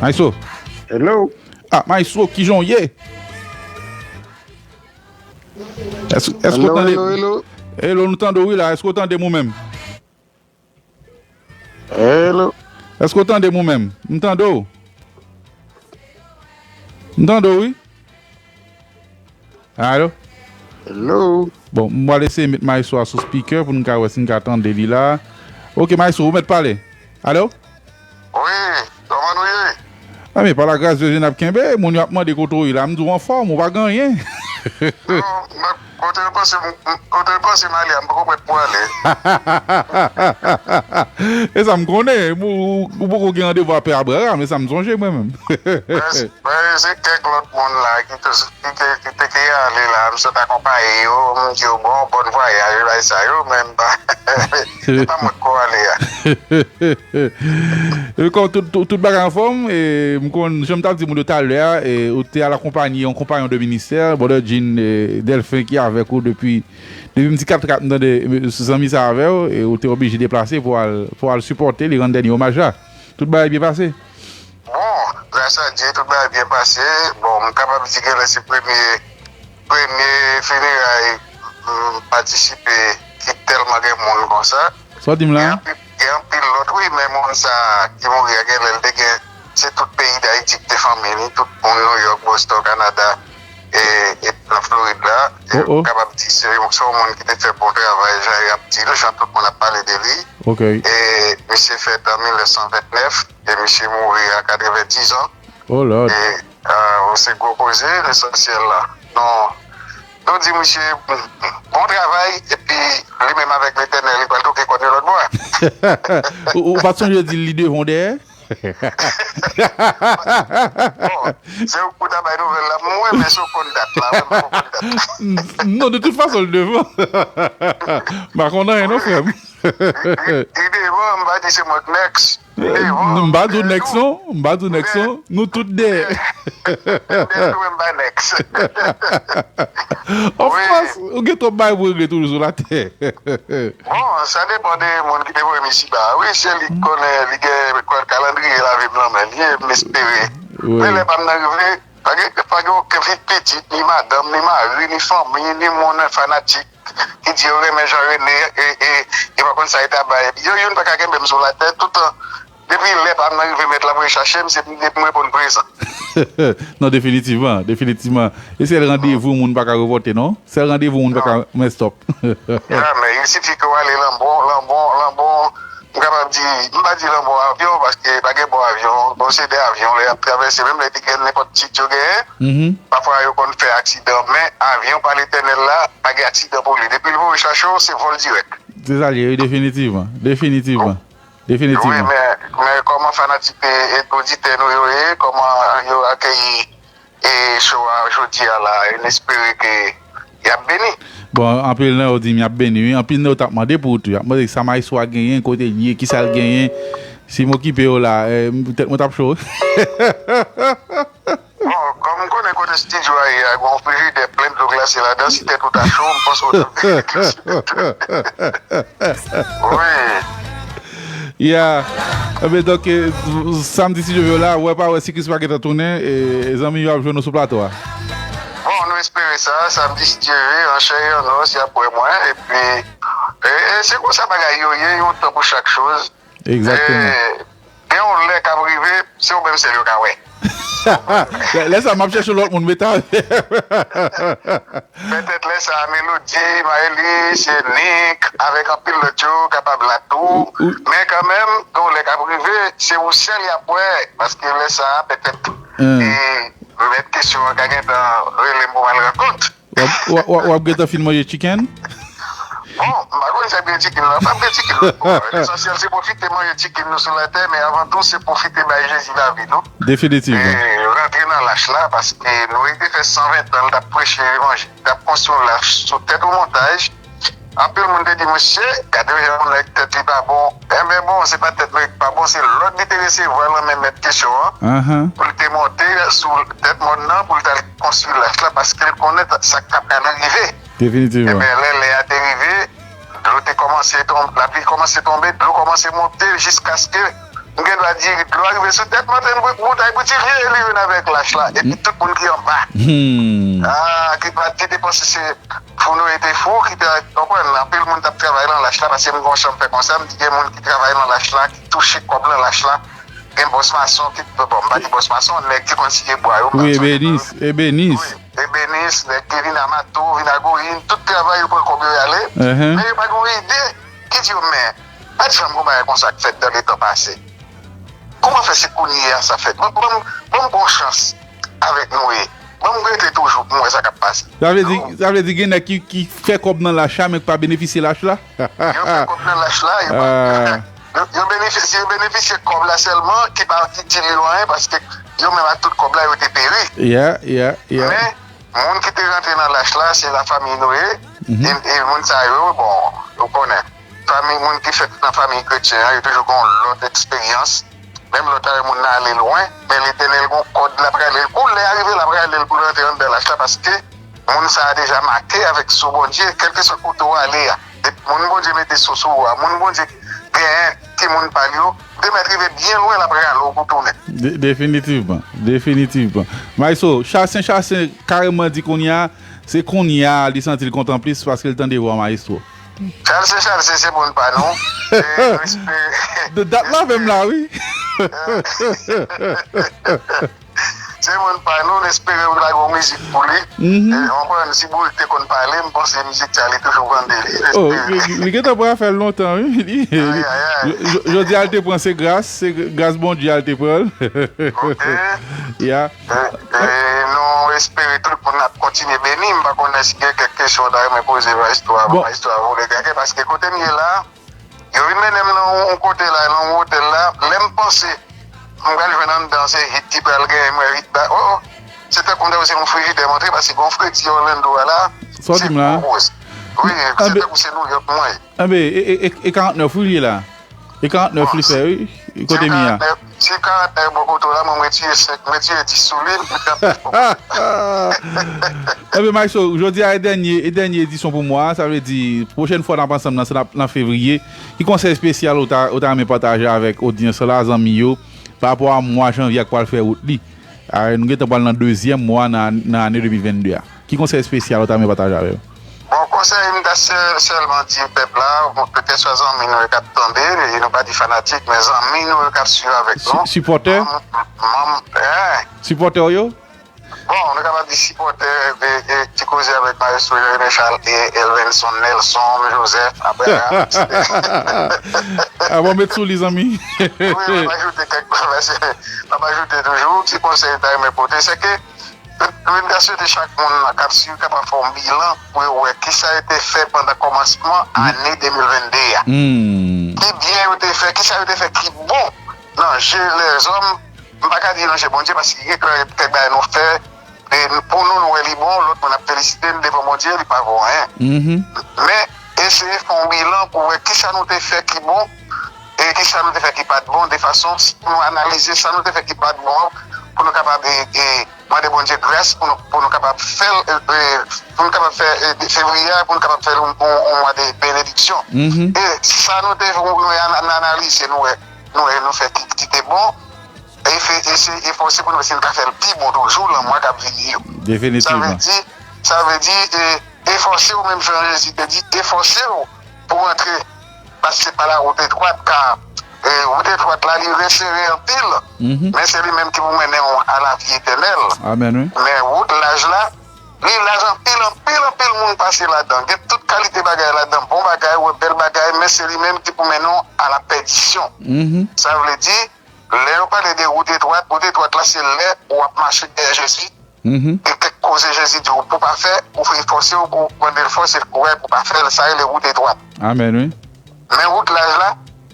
Maestro. Hello. Ah, Maestro, kijan w ye? Èske, èske w tande? Hello, hello. Hello, nou tande w wi la. Èske w tande m ou menm? Hello. Èske w tande m ou menm? M tande w. M tande w wi. Alo? Hello. Bon, m pral eseye met maestro a sou speaker pou n ka wè si n ka tande li la. Ok, maestro, ou mèt pale. Alo? Wi, kòman nou ye? Enben, pa la gras de Dye n ap kenbe, moun yo ap mande kote w ye la, m di w anfòm, ou pa gen anyen. Non, mwen, kote yo panse m, m, kote yo panse m ale a, m poko prèt pou ale. E sa m konnen, ou, ou, ou poko gen randevou a Pè Abraham, e sa m sonje mwen menm. Mwen, mwen, se kèk lòt moun la ki te, ki te, ki te, ki ale la, m sot akonpaye yo, m di yo bon, bòn vwayaj, bagay sa yo, men m pa, se pa mwen k ko ale a. E kòm tout, tout, tout bagay anfòm, e, m konn, jan m t ap di moun yo talè a, e, ou te al akonpaye yon konpayon de ministè, Brother Jean, e, Delphin ki avèk ou depi, depi m di kat kat m tande, e, zanmi sa avè w, e ou te oblije deplase pou al, pou al sipòte li, rann dènye omaj la. Tout bagay byen pase? Bon, gras a Dye, tout bagay byen pase. Bon, m kapab di genlè se premye, premye fineray m patisipe ki tèlman gen moun konsa. Sa w di m la? Gen anpil, gen anpil lòt, wi, men moun sa ki mouri a, genlè l te gen, se tout peyi Dayiti ki te fanmi li, tout moun New York, Boston, Canada, e, e nan Florid la. E oh, oh, m kapab di se yon, se yon moun ki te fè bon travay, jan y ap di l, jan tout moun ap pale de li. Ok. E misye fèt an mil nèf san vennèf, e misye mouri a katrevendiz an. Oh Lord. E, ah, se gwo koze, lesansyèl la. Non. Nou di misye, bon travay, epi li menm avèk Letènèl, li pral twoke kòn yo lòt bò. Ou, ou pa t sonje di l li devan w dèyè? Bon, se ou k pou ta bay nouvèl la. Mwen, men si w konn dat la, mwen, mwen konn dat la. Non, de tout fason, l devan. M pa konn anyen non, frè m. Li, li, li devan, m pa di se mwen k nèks. Li devan. M pa di w nèks non, m pa di w nèks non. Nou tout dèyè. Mwen, m pa nèks. Of course, ou gen twòp bagay pou regle toujou sou latè. Bon, sa depann de moun ki te voye m isiba a. Wi, se li k konnen, li gen kalandriye lavi m nan men l ye, m espere. Wi. Men lè pa m nan rive, pa gen, pa gen okenn pitit, ni madanm, ni mari, ni fanmi, ni moun fanatik ki di yo renmen Jean René, e, e, e pa konn sa yo ta bay. Yo youn pa ka kenbe m sou latè, toutan, depi lè pa m nan rive, mèt la voye chache m, se depi m reponn prezan. Non, definitivman, definitivman. E sèl randevou moun pa ka repòte, non? Sèl randevou moun pa ka, men stop. Ya, men il sifi ke w ale Lanbon, Lanbon, Lanbon, m kapab di, m pa di Lanbon avyon, paske pa gen bò avyon, bon, se de avyon, lè y ap travèse, menm lè te gen nenpòt tit yo genyen, pafwa yo konn fè aksidan, men avyon pa Letènèl la, pa gen aksidan pou li. Depi l voye chache w, se vòl dirèk. Se sa l ye, wi, definitivman, definitivman, definitivman. Wi, men, men kòman fanatik e, e oditè nou yo ye, kòman yo akeyi e show a jodi a la, e n espere ke y ap beni. Bon, anpil nan yo di m y ap beni, wi. Anpil nan yo t ap mande pou ou tou. Y ap mande sa maestro a genyen, kote l ye, kisa l genyen. Si m okipe yo la, eh, petèt mwen t ap cho. Bon, kòm m konnen kote estidyo a ye a, gen yon frijidè plen dlo glase ladan, si tèt ou ta cho, m panse w t ap beni glase. Wi. Ya. Enben, donk, eh, samdi, si Dye vle, la, wè pa wè, si Kris pa gentan tounen, eh, zanmi yo ap jwenn nou sou plato a. Bon, nou espere sa, samdi, si Dye vle, an chè e an os, y ap wè mwen, epi, eh, eh, se konsa bagay yo ye, yon tan pou chak choz. Egzakteman. Eh, gen yon lè k ap rive, se ou menm sèl yo ka wè. Lè, lè sa, m ap chèche lòt moun, meta. Petèt lè sa a, Melody, Maëlys, Nick, avèk anpil lòt yo kapab la tou. Men kanmenm, gen yon lè k ap rive, se ou sèl y ap wè. Paske lè sa a, petèt, e, mèt kesyon an ka gentan rele m pou m al rankont. W ap, w ap, w ap, w ap gentan fin manje chicken? Bon, m pa konn sa gen chicken la, pa gen chicken lòt bò. Lesansyèl, se pwofite manje chicken nou sou latè, men avan tou, se pwofite bay Jezi lavi nou. Definitivman. E rantre nan lach la, paske Noye te fè san ven tan, l t ap preche levanjil, l t ap konstwi yon lach sou tèt yon montaj. Anpil moun te di, "Mesye, gade yon nèg tèt li pa bon." Enben bon, se pa tèt Noye ki pa bon, se lòd li te resevwa nan men mèt kesyon an, pou l te monte sou tèt mòn nan, pou l t al konstwi lach la, paske l konnen sa k t ap pral rive. Definitivman. Enben, lè lè a te rive, dlo te kòmanse tonbe, lapli kòmanse tonbe, dlo kòmanse monte, jiskaske, m gen dwa di, dlo a rive sou tèt Martin Boutay Boutilye, e li vin avèk lach la, epi tout moun ki anba. Ah, ki pa, ki te panse se fou Noye te fou, ki te, konprann, anpil moun t ap travay nan lach la, paske m gon chan m fè konsa, m di gen moun ki travay nan lach la, ki touche kòb nan lach la, gen bòs mason, ki, bon, m pa di bòs mason, nèg ki konn siye bwa yo, m pa di ebenis, ebenis. Ebenis, nèg ki vin a mato, vin a goyin, tout travay yo pran kòb yo y ale. Men yo pa gen yon ide ki di yo, men, pa t janm gen yon bagay konsa k fèt dan letan pase. Kòman fè se kounye a sa fèt? Ban, ban, ban m pran yon chans avèk Noye. Ban m rete toujou pou m wè sa k ap pase. Sa vle di, sa vle di gen nèg ki, ki fè kòb nan lach la, men ki pa benefisye lach la? Yo fè kòb nan lach la, yo pa, yo, yo benefisye, yo benefisye kòb la sèlman, ki pa itil yo anyen, paske yo menm ak tout kòb la, yo te peri. Yeah, yeah, yeah. Men, moun ki te rantre nan lach la, se lafanmi Noye. E, e moun sa yo, bon, ou konnen. Fanmi, moun ki fèt nan fanmi kretyen an, yo toujou gen yon lòt eksperyans. Menm lè w ta wè moun nan ale lwen, men Letènèl gen yon kòd l ap rale l. Kou lè a rive, l ap rale l pou l rantre anndan lach la, paske moun sa a deja make avèk so Bondye, kèlkeswa kote w ale a. Depi moun Bondye mete so sou ou a, moun Bondye genyen timoun pa l yo, ou te mèt rive byen lwen, l ap rale w pou tounen. De-, definitivman, definitivman. Maestro, Chasen, Chasen kareman di kounye a, se kounye a li santi l kontan plis paske l tande vwa Maestro. Chasen, Chasen, se moun pa nou. E nou espere. De dat la menm la, wi. Se moun pa nou, n espere yo lage yon mizik pou li. E, w konprann, si Bourik te konn pale, m panse mizik sa, li toujou vande li. Oh, li, li gentan pral fè l lontan, wi. Li, li, jodi a, l te pran se gras, se gras Bondye a, l te pran l. Ok. Ya. E, e nou espere tout moun ap kontinye beni. M pa konnen si gen kèk kesyon w ta renmen poze Maestro a, Maestro a vole gade, paske kote m ye la, yo vin mennen m nan yon kote la, nan yon otèl la. Lè m panse m pral jwenn anndan se hit ki pral genyen, m wè hit ba, oh, oh. Se tankou m ta wè se yon frijidè m antre, paske gon fredi Orlando a la, se gwo koz. Wi, se tankou se Nouyòk mwen ye. Anben, e, e, e, e karant nèf wi li ye la. E karant nèf li fè, wi. Kote mi a? Si karant nèf bò kote w la, mwen, m retire senk, m retire dis sou li, m pran plis poko. Anben, Maestro, jodi a e dènye, e dènye edisyon pou mwa a. Sa vle di, pwochèn fwa n ap ansanm nan, se nan, nan fevriye. Ki konsèy espesyal ou ta, ou ta renmen pataje avèk odyans la, zanmi yo, pa rapò a mwa janvye a k pral fè wout li? A, nou gentan pral nan dezyèm mwa nan, nan ane de mil vennde a. Ki konsèy espesyal ou ta renmen pataje avè yo? Bon, konsèy m ta sè-, sèlman di pèp la, bon, kèlkeswa zanmi nou yo k ap tande, e nou pa di fanatik, men zanmi nou yo k ap swiv avèk nou. Sipòtè? Manm, manm, eh. Sipòtè w yo? Bon, nou kapab di sipòtè, e, e, Ti Koze avèk Maestro Jean René Charles e Elvenson Nelson Joseph Abraham. A bon, met sou li, zanmi. Wi, m ap ajoute kèk bagay, m ap ajoute toujou. Ti konsèy m ta renmen pote, se ke Mwen ta swete chak moun k ap swiv kapab fè yon bilan pou yo wè kisa yo te fè pandan kòmansman ane de mil vennde a. Ki byen yo te fè, kisa yo te fè ki bon nan je lèzòm. M pa ka di nan je Bondye, paske gen kèk bagay nou fè, e pou nou, nou wè li bon, lòt moun ap felisite n devan Bondye, li pa vo anyen. Men, eseye fè yon bilan pou wè kisa nou te fè ki bon, e kisa nou te fè ki pa t bon, de fason pou nou analize sa nou te fè ki pa t bon an, pou nou kapab, e, e, mande Bondye gras pou nou, pou nou kapab fè l, e, e, pou nou kapab fè, e, de fevriye a, pou nou kapab fè l yon, yon, yon mwa de benediksyon. E sa nou te, nou, nou an-, analize, nou wè, nou wè, nou fè ki, ki te bon, e fè, e se efòse pou nou wè si nou ka fè l pi bon toujou nan mwa k ap vini yo. Sa vle di, sa vle di, e, efòse w menm jan Jezi te di, efòse w pou w antre, paske se pa la wout etwat, ka, e, wout etwat la, li resere anpil, men se li menm ki pou mennen w a lavi etènèl. Amèn, wi. Men wout laj la, li laj anpil, anpil, anpil moun pase ladan. Gen tout kalite bagay ladan, bon bagay, wè bèl bagay, men se li menm ki pou mennen w a la pèdisyon. Sa vle di, lè yo pale de wout etwat, wout etwat la, se lè w ap mache dèyè Jezi, Gen kèk koze Jezi di w pou pa fè, ou fè fòse w, ou mande l fòs e l kouraj pou pa fè l, sa rele wout etwat. Amèn, wi. Men wout laj la,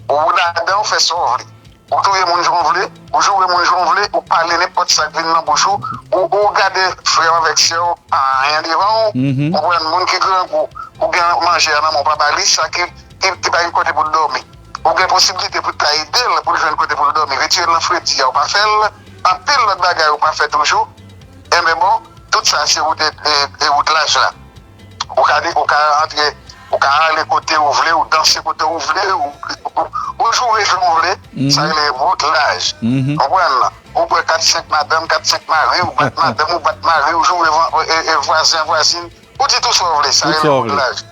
ou ladan, ou fè sa w vle. Ou touye moun jan w vle, ou joure moun jan w vle, ou pale nenpòt sa k vin nan bouch ou, ou, ou gade frè w avèk sè w pa anyen devan w, ou konprann, moun ki grangou, ou gen manje a nan men w pa ba li, sa ki, ki, ki pa gen kote pou l dòmi. Ou gen posiblite pou ta ede l pou l jwenn kote pou l dòmi, retire l nan fredi a, ou pa fè l, anpil lòt bagay ou pa fè toujou, enben bon, tout sa se wout, e, e, e wout laj la. Ou ka, ou ka antre, ou ka ale kote ou vle, ou danse kote ou vle, ou, ou, ou joure jan ou vle, sa rele wout laj. Konprann? Ou pran kat senk madanm, kat senk mari, ou bat madanm, ou bat mari, ou joure van- e- e- vwazen, vwazin, ou di tout sa ou vle, sa rele wout laj.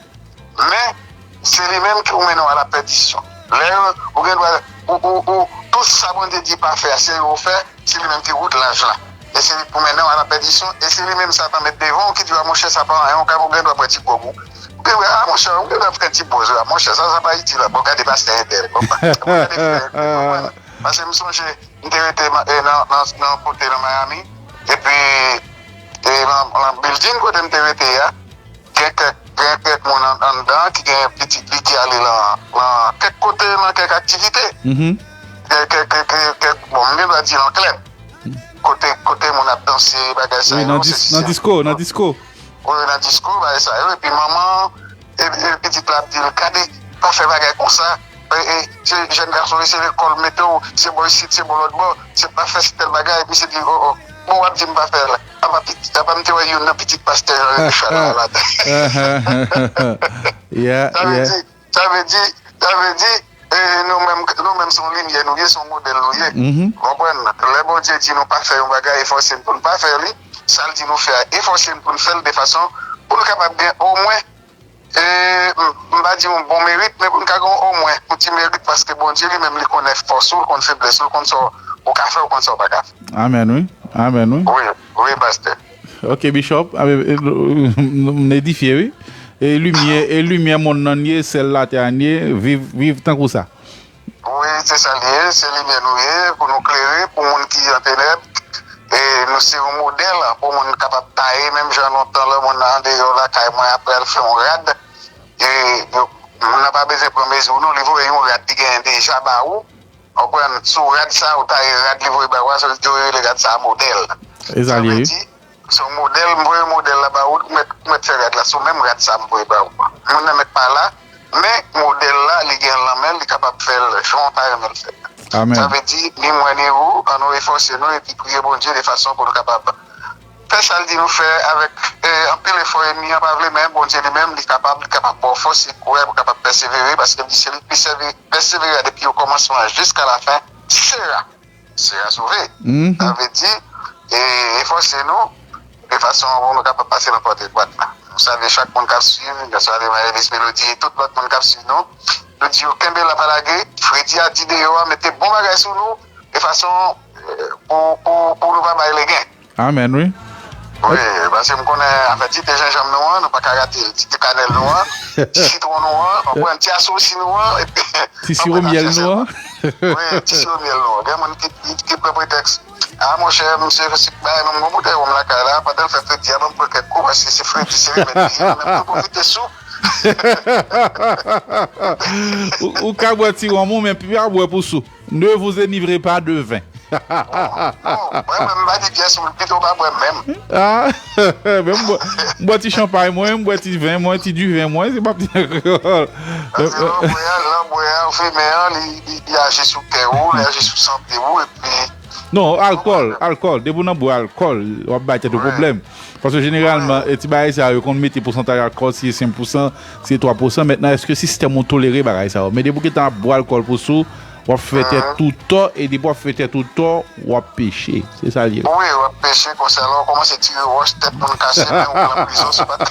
Men, se li menm ki ou mennen w a la pèdisyon. Lè ou gen dwa, ou, ou, ou, tout sa Bondye di pa fè a, se ou fè, se li menm ki wout laj la. E se li pou mennen w a la pèdisyon, e se li menm Satan met devan w ki di w, a monchè, sa pa anyen, ou ka, ou gen dwa pran ti gwòg ou. Ou gen dwa, a monchè, ou gen dwa pran ti bòz ou, a monchè, sa, sa pa itil la. Bon, gade pastè entèl, bon, bon, gade frè, konprann? Paske m sonje, m te rete ma- e, nan, nan, nan kote nan Miami, epi, e, nan, nan building kote m te rete a, gen kèk, gen kèk moun an- anndan ki gen pitit li ki ale lan, lan kèk kote, lan kèk aktivite. Kèk, kèk, kèk, kèk, kèk, bon, m gen dwa di lan klèb. Kote, kote moun ap danse, bagay sa yo, se si. Nan disko, nan disko. Wi, nan disko, bagay sa yo. Epi manman, e, e pitit la ap di l, gade, pa fè bagay konsa. E, e, se jèn gason, e se lekòl mete w, se bò isit, se bò lòt bò, se pa fè tèl bagay, epi se di, o, o. Bon, w ap di m pa fè l. Apa pitit, apa m te wè youn nan pitit pastè Jean Rene Richard la ladan. Sa vle di, sa vle di, sa vle di, e, nou menm, nou menm se yon limyè nou ye, se yon modèl nou ye. Konprann? Lè Bondye di nou pa fè yon bagay, e fòse n pou n pa fè li. Sa l di nou fè a, e fòse n pou n fè l de fason pou nou kapab gen omwen E, m, m pa di yon bon merit, men pou n ka gen omwen yon ti merit, paske Bondye li menm li konnen fòs ou, li konn feblès ou, li konn sa w ka fè, ou konn sa w pa ka fè. Amèn, wi. Amèn, wi. Wi, wi, pastè. Ok, Bishop, a, e, e, m edifye, wi. E limyè, e limyè monn nan ye, sèl latè a n ye, viv, viv tankou sa. Wi, se sa l ye, se limyè nou ye, pou nou klere, pou moun ki an tenèb. E nou se yon modèl pou moun kapab taye, menm jan lontan lè moun nan andeyò lakay mwen apre al fè yon rad. E yo, moun nan pa bezwen pran mezi w non, li voye yon rad li genyen deja ba ou. Ou konprann? Sou rad sa, ou taye rad li voye ba ou a, se yo rele rad sa a modèl. E sa l ye, wi. Se yon modèl, m voye modèl la ba ou, ou mèt, ou mèt fè rad la sou menm rad sa m voye ba ou. Moun nan mèt pa la, men modèl la, li gen l nan men l, li kapab fè l jan w ta renmen l fè l. Amèn. Sa vle di, ni mwen ni ou, ann nou efòse nou epi priye Bondye de fason pou nou kapab fè sa l di nou fè avèk, e, anpil efò. Ènmi an pa vle, men Bondye li menm, li kapab, li kapab ba w fòs e kouraj pou w kapab pèsevere, paske li se li ki pèsevere, pèsevere depi okòmansman jiska lafen, sera. Sera sove. Sa vle di, e, efòse nou, de fason pou nou kapab pase nan pòt etwat la. Nou salye chak moun k ap swiv, nou salye Maëlys Mélodie e tout lòt moun k ap swiv nou. Nou di yo kenbe la pa lage, fredi a di deyò a, mete bon bagay sou nou, de fason, e, pou, pou, pou nou pa bay legen. Amèn, wi. Wi, paske m konnen afè ti te jenjanm nou an, nou pa ka rate l. Ti te kanèl nou an, ti sitwon nou an, konprann, ti asousi nou an, epi ti siwo myèl nou an. Wi, ti siwo myèl nou an. Gen moun ki, ki, ki pran pretèks. A, monchè, misye se bay menm gon boutèy wonm lakay la, pandan l fè fredi a, ban m pran kèk kou, paske se fredi, se remèd li ye, menm tou pwofite sou. Ou, ou ka bwè ti wonm ou, men pa bwè pou sou. Ne vous enivrez pas de vin. Bon, bon, mwen menm, m pa di pyès, m pito pa bwè menm. Ah, men m bwè, m bwè ti chanpay mwen, m bwè ti ven mwen, ti diven mwen, se pa ti kreyòl. Paske lè w bwè a, lè w bwè a, fimen an, li, li, li aji sou kè ou, li aji sou sante ou, epi... Non, alkòl, alkòl, depi w nan bwè alkòl, w ap bay tèt ou pwoblèm. Paske jeneralman, e ti bagay sa yo konn mete pousantaj alkòl, si se senk pousan, si se twa pousan. Mentnan, èske sistèm ou tolere bagay sa yo? Men depi w gentan ap bwè alkòl pou sou, w ap fè tèt ou tò, e depi w ap fè tèt ou tò, w ap peche. Se sa l ye. Wi, w ap peche, konsa lè w kòmanse tire wòch, tèt moun kase, men ou pran prizon, si w pa t,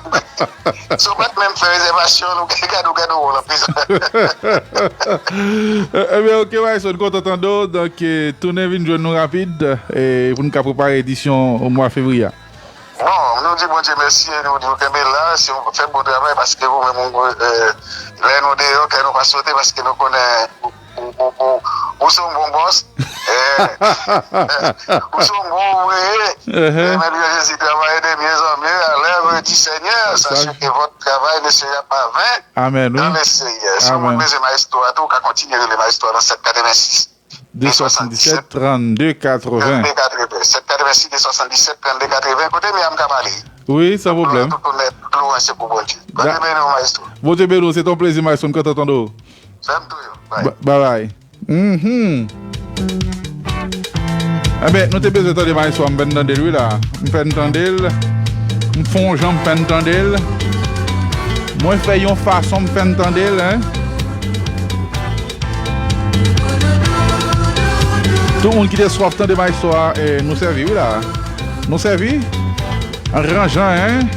si w pa t menm fè rezèvasyon, nou gade, gade w, gade w lan prizon. Ebyen, ok, Wayson, kontan tande w. Donk, e, tounen vin jwenn nou rapid, e, pou n ka prepare edisyon mwa fevriye a. Bon, nou di Bondye mèsi, e nou di w kenbe la, se yon fè bon travay, paske ou menm, ou, e, lè nou deyò, kè nou pa sote, paske nou konnen ou, ou, ou, ou, ou se yon bon bòs. Ou se yon bon ouvriye. Mèt Jezi travay de mye an mye à l'œuvre du Seigneur. Sachez que votre travail ne sera pas vain dans le Seigneur. Si w bezwen Maestro a tou, ou ka kontinye rele Maestro a nan sèt katrevensis. De swasanndisèt, trannde katreven. Trannde katreven. Sèt katrevensis, de swasanndisèt, trannde katreven. Kote mye a m ka pale? Wi, san pwoblèm. Tout onè, tout lwanj se pou Bondye. Bondye beni w, Maestro. Bondye beni w, se te yon plezi, Maestro, m kontan tande w. Fè m tou yo. Bye. Bye bye. Mhm. Enben, nou te bezwen tande Maestro a, m fè n tande l wi la. M fè n tande l. M fè yon jan, m fè n tande l. Mwen fè yon fason, m fè n tande l, en. Tout moun ki te swaf tande Maestro a, eh, nou sèvi wi la. Nou sèvi. An ranjan, en.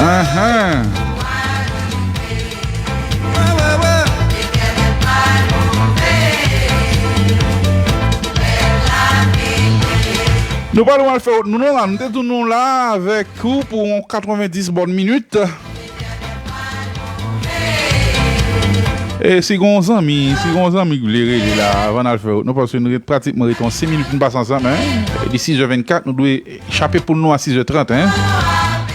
Anhan. Nou pa lwen al fè wout nou non la. Nou te di nou la avèk ou pou yon katrevendis bòn minit. E si gon zanmi, si gon zanmi k vle rele la avan n al fè wout nou, paske nou ret pratikman ret yon senk minit pou n pase ansanm, en. Li sizè vennkat, nou dwe chape poul nou a sizè trant, en.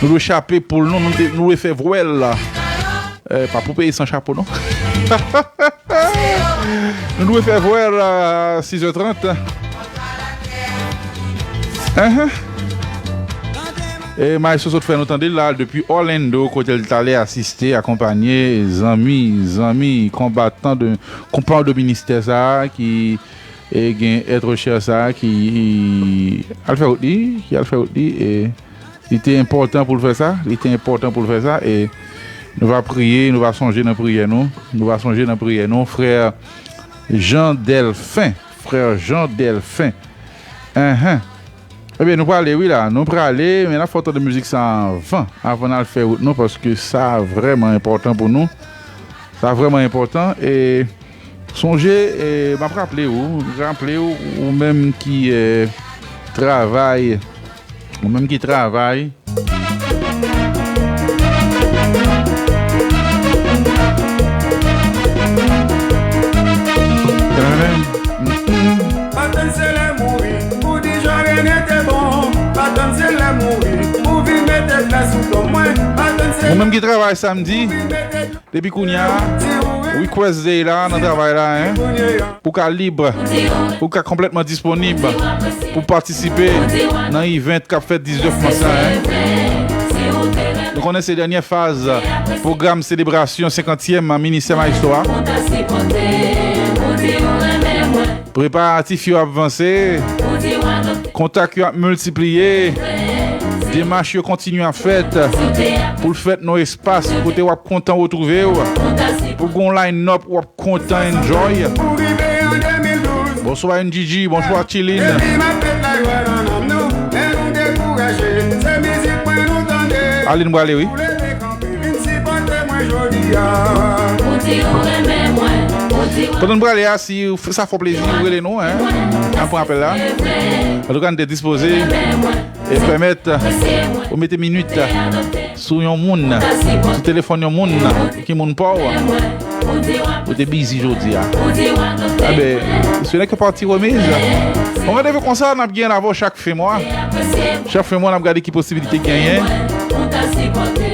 Nou dwe chape poul nou, nou, te- nou dwe fè vwèl la. Eh, pa pou peye san chapo, non. Nou dwe fè vwèl a sizè trant. Enhen. E Maestro sot fè nou tande l la depi Orlando, kote l t ale asiste, akonpanye zanmi, zanmi, konbatan de, konpàn de ministè sa a ki, e, gen èt chè sa a ki, al fè wout li, ki al fè wout li, e li te enpòtan pou l fè sa, li te enpòtan pou l fè sa, e nou va priye, nou va sonje nan priyè nou, nou va sonje nan priyè nou, frè Jean Delphin, frè Jean Delphin. Enhen. Ebyen, nou prale, wi, la. Nou prale, men n ap fè w tande mizik sa anvan, anvan n al fè wout nou, paske sa vrèman enpòtan pou nou. Sa vrèman enpòtan. E sonje, e, m ap raple w, raple w, ou menm ki, e, travay, ou menm ki travay, Pa tann se lè mouri, pou di Jòrène te bon. Pa tann se lè mouri, pou vin mete flè sou tonm mwen. Pa tann se Ou menm ki travay samdi, depi kounye a, request day la, nan travay la, en. Pou ka lib, pou ka konplètman disponib, pou patisipe nan event k ap fèt diznèf mas la, en. Nou konnen se dènyè faz pwogram selebrasyon senkantyèm ministè Maestro a. Preparatif yo ap vanse, kontak yo ap miltipliye, demach yo kontinye ap fèt pou l fèt nan espas kote w ap kontan retwouve w, pou gon line-up w ap kontan enjoy. Bonswa N G G, bonswa Chilin. Alin prale wi. Pandan n prale a, si sa fè w plezi, ou rele nou, en. N ap pran apèl la. Antouka, n te dispoze e pèmèt ou mete minit sou yon moun, sou telefòn yon moun ki moun pa w, ou te bizi jodi a. Enben, ce n'est que partie remise. On randevou konsa n ap gen avè w chak fen mwa. Chak fen mwa, n ap gade ki posibilite genyen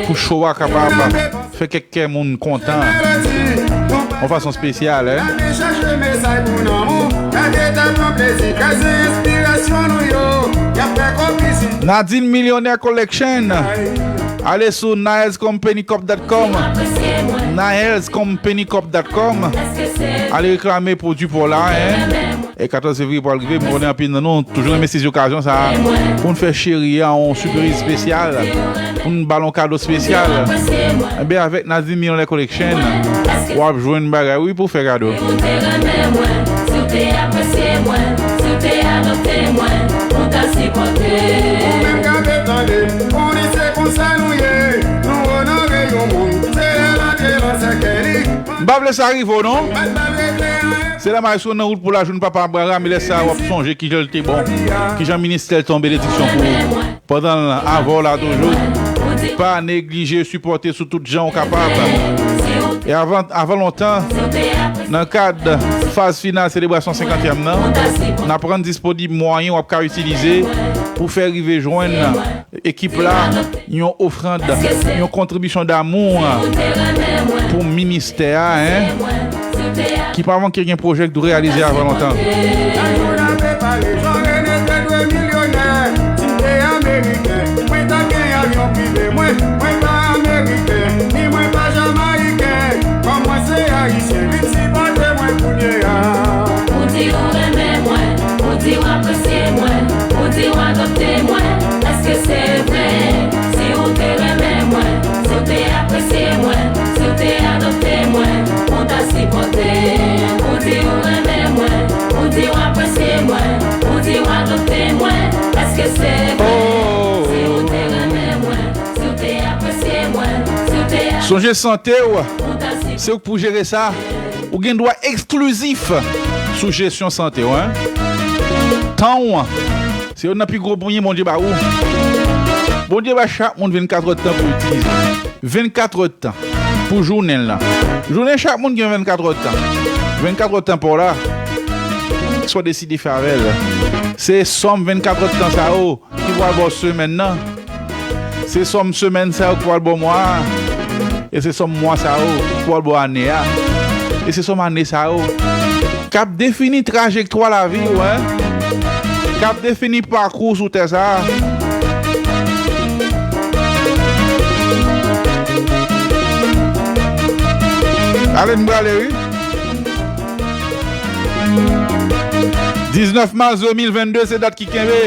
pou show a kapab fè kèk kè moun kontan yon fason espesyal, en. Nadine Millionaire Collection. Ale sou naels company corp dot com. Naels company corp dot com. Ale reklame pwodui pa w la, en. E katòz fevriye pral rive, m konnen anpil nan nou toujou renmen sezi okazyon sa a pou n fè cheri a yon sipriz espesyal, pou n ba l yon kado espesyal. Enben, avèk Nadine Millionaire Collection, w ap jwenn bagay, wi, pou w fè kado. Ou menm k ap tande m, konnen se konsa nou ye. Nou onore yon moun, se lè l antre nan sèkèy li. M pa vle sa rive w, non. Se lè Maestro nan wout pou l al jwenn papa Abraham, e lè sa a w ap sonje kijan l te bon, kijan ministè l te yon benediksyon pou ou. Pandan l avè w la toujou, pa neglije sipòte sou tout jan w kapab. E avan, avan lontan, nan kad faz final selebrasyon senkantyèm nan, n ap rann disponib mwayen w ap ka itilize pou fè rive jwenn ekip la yon ofrann, yon kontribisyon damou pou ministè a, en, ki pa manke gen pwojè k dwe reyalize avan lontan. Mwen pa ameriken, ni mwen pa jamayiken, kòm mwen se ayisyen, vin sipòte mwen kounye a. Ou di ou renmen mwen, ou di w apresye mwen, ou di w adopte mwen, èske se vre? Si ou te renmen mwen, si ou te apresye mwen, si ou te adopte mwen, ou ta sipòte. Ou di ou renmen mwen, ou di w apresye mwen, ou di w adopte mwen, èske se vre? Si ou te renmen mwen, si w te apresye mwen, si w te... Sonje sante w. Se ou k pou jere sa. Ou gen dwa eksklizif sou jesyon sante w, en. Tan w, se youn nan pi gwo byen Bondye ba ou. Bondye ba chak moun vennkat èdtan pou itilize. Vennkat èdtan pou jounen l lan. Jounen chak moun gen vennkat èdtan. Vennkat èdtan pa w la, sa w deside fè avè l. Se sòm vennkat èdtan sa yo ki pral ba w semèn nan. Se sòm semèn sa yo ki pral ba w mwa a. E se sòm mwa sa yo ki pral ba w ane a. E se sòm ane sa yo k ap defini trajektwa lavi w, en. K ap defini pakou w sou tè sa a. Ale, n prale, wi. Diznèf mas de mil vennde, se dat ki kenbe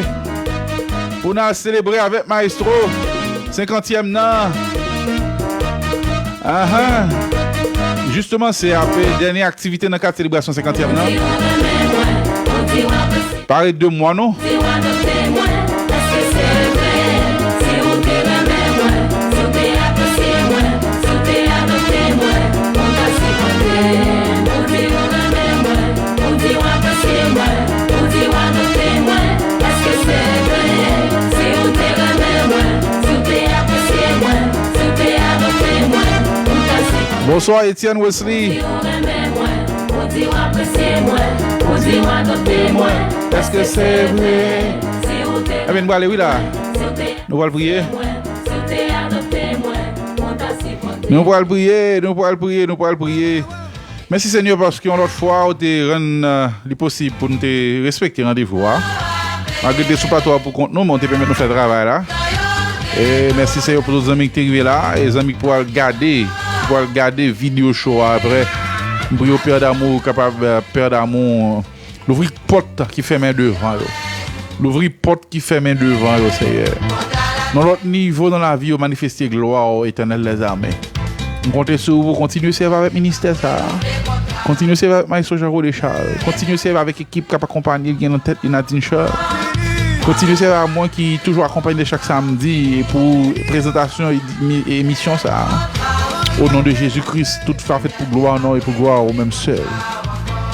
pou n al selebre avèk Maestro senkantyèm nan. Ahan. Jisteman, se ap dènye aktivite nan kad selebrasyon senkantyèm nan. Pa ret de mwa, non. Bonswa, Etienne Wesley. Ou di w apresye mwen, ou di w adopte mwen, èske se vre? Ebyen, nou prale, wi, la. Nou pral priye. Nou pral priye, nou pral priye, nou pral priye. Mèsi, Senyè, paske yon lòt fwa, ou te rann, eh, li posib pou nou te respekte randevou a. Malgre te sou plato a pou kont nou, men ou te pèmèt nou fè travay la. E mèsi, Senyè, pou tout zanmi ki te rive la, e zanmi ki pral gade, ki pral gade videyo show a apre. M priye w, Pè damou, kapab, eh, Pè damou, louvri pòt ki fèmen devan yo. Louvri pòt ki fèmen devan yo, Senyè. Nan lòt nivo nan lavi yo, manifeste glwa w, Etènèl dèzame. M konte sou ou pou kontinye sèvi avèk ministè sa a. Kontinye sèvi avèk Maestro Jean Claude Charles. Kontinye sèvi avèk ekip k ap akonpanye l, gen nan tèt li Nadine Charles. Kontinye sèvi avèk mwen ki toujou akonpanye chak samdi pou prezantasyon emi-, emisyon sa a. O non de Jezi Kris, tout sa fèt pou glwa w non e pou glwa w menm sèl.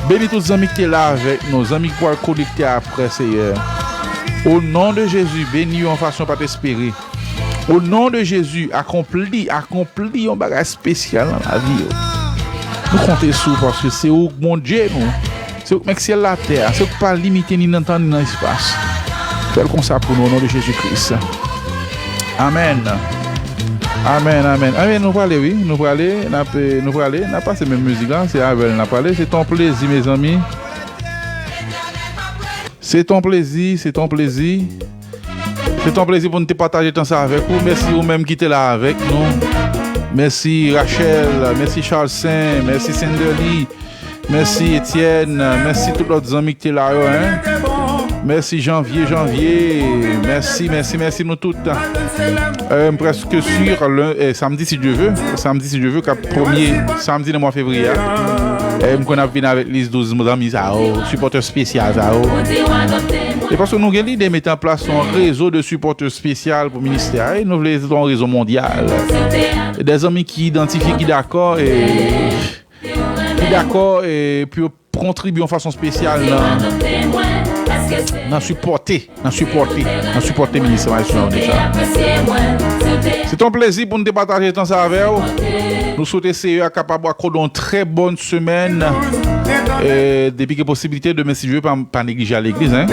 Beni tout zanmi ki te la avèk nou, zanmi ki pral konekte apre, Seyè. O non de Jezi, beni yo yon fason pa t espere. O non de Jezi, akonpli, akonpli yon bagay espesyal nan lavi yo. Nou konte sou ou paske se ou k Bondye nou. Se ou k mèt syèl latè a. Se ou k pa limite ni nan tan ni nan espas. Fè l konsa pou nou, o non de Jezi Kris. Amèn. Amèn, amèn. Amèn, nou prale, wi. Nou prale, n ap, eh, nou prale, n ap pase menm mizik la. Se avè l n ap prale. Se ton plezi, mezanmi. Se ton plezi, se ton plezi. Se ton plezi pou n te pataje tan sa avèk ou. Mèsi ou menm ki te la avèk nou. Mèsi Rachel, mèsi Charles Saint, mèsi Senderly, mèsi Etienne, mèsi tout lòt zanmi ki te la yo, en. Mèsi Janvier, Janvier. Mèsi, mèsi, mèsi nou tout. Euh, m prèske si, lè, eh, samdi, si Dye ve, samdi, si Dye ve, k ap premye samdi nan mwa fevriye a. Eh, m konn ap vin avèk lis douz zanmi sa yo, sipòtè espesyal sa yo. E paske nou gen lide mete an plas yon rezo de sipòtè espesyal pou ministè a. E nou vle se yon rezo mondyal. Dè zanmi ki idantifye, ki dakò, e ki dakò, e pou yo kontribye yon fason espesyal nan, nan sipòte, nan sipòte, nan sipòte ministè Maestro Jean Claude Charles. Se te yon plezi pou n te pataje tan sa avè w. Nou swete Seyè a kapab akòde w yon trè bòn semèn. E, depi gen posiblite, demen, si Dye vle, pa, pa neglije al legliz, en.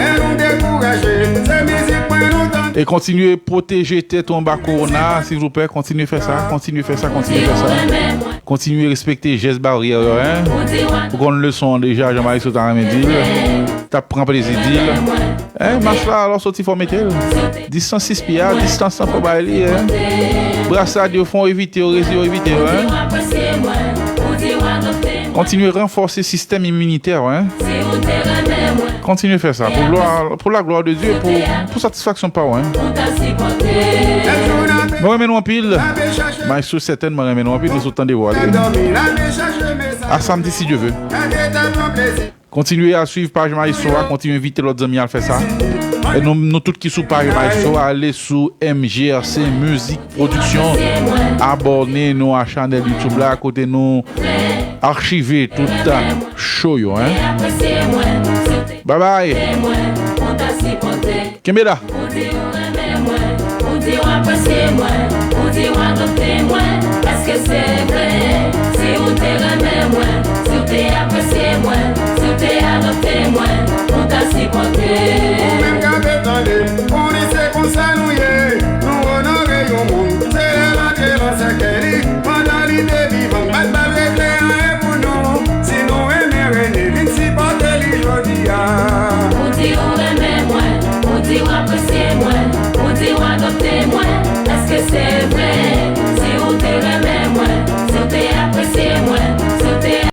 E kontinye pwoteje tèt ou anba kowona, silvouplè. Kontinye fè sa, kontinye fè sa, kontinye fè sa. Kontinye respekte jès baryè yo, en. Ou konn leson an deja, jan Maestro ta renmen di l. T ap pran plezi di l. En, mas la, lè w soti, fò w mete l. Distans sis pye a, distans lan, fò w bay li, en. Brasad yo, fò w evite yo, rezi yo, evite yo, en. Kontinye ranfòse sistèm iminitè w, en. Kontinye fè sa. Pou glwa, pou la glwa de Dye, pou, pou satisfaksyon pa w, en. Mwen renmen nou anpil. Maestro sètènman renmen nou anpil, nou sot tande vwa li. A samdi, si Dye vle. Kontinye al swiv paj Maestro a, kontinye envite lòt zanmi al fè sa. E nou, nou tout ki sou paj Maestro a, ale sou M G R C Music Production. Abòne nou a chanèl YouTube la, kote nou achive tout show yo, en. Bye bye. Kenbe la. Ou di ou renmen mwen, ou di w apresye mwen, ou di w adopte mwen, èske se vre? Si ou te renmen mwen, si w te apresye mwen, si w te adopte mwen, ou ta si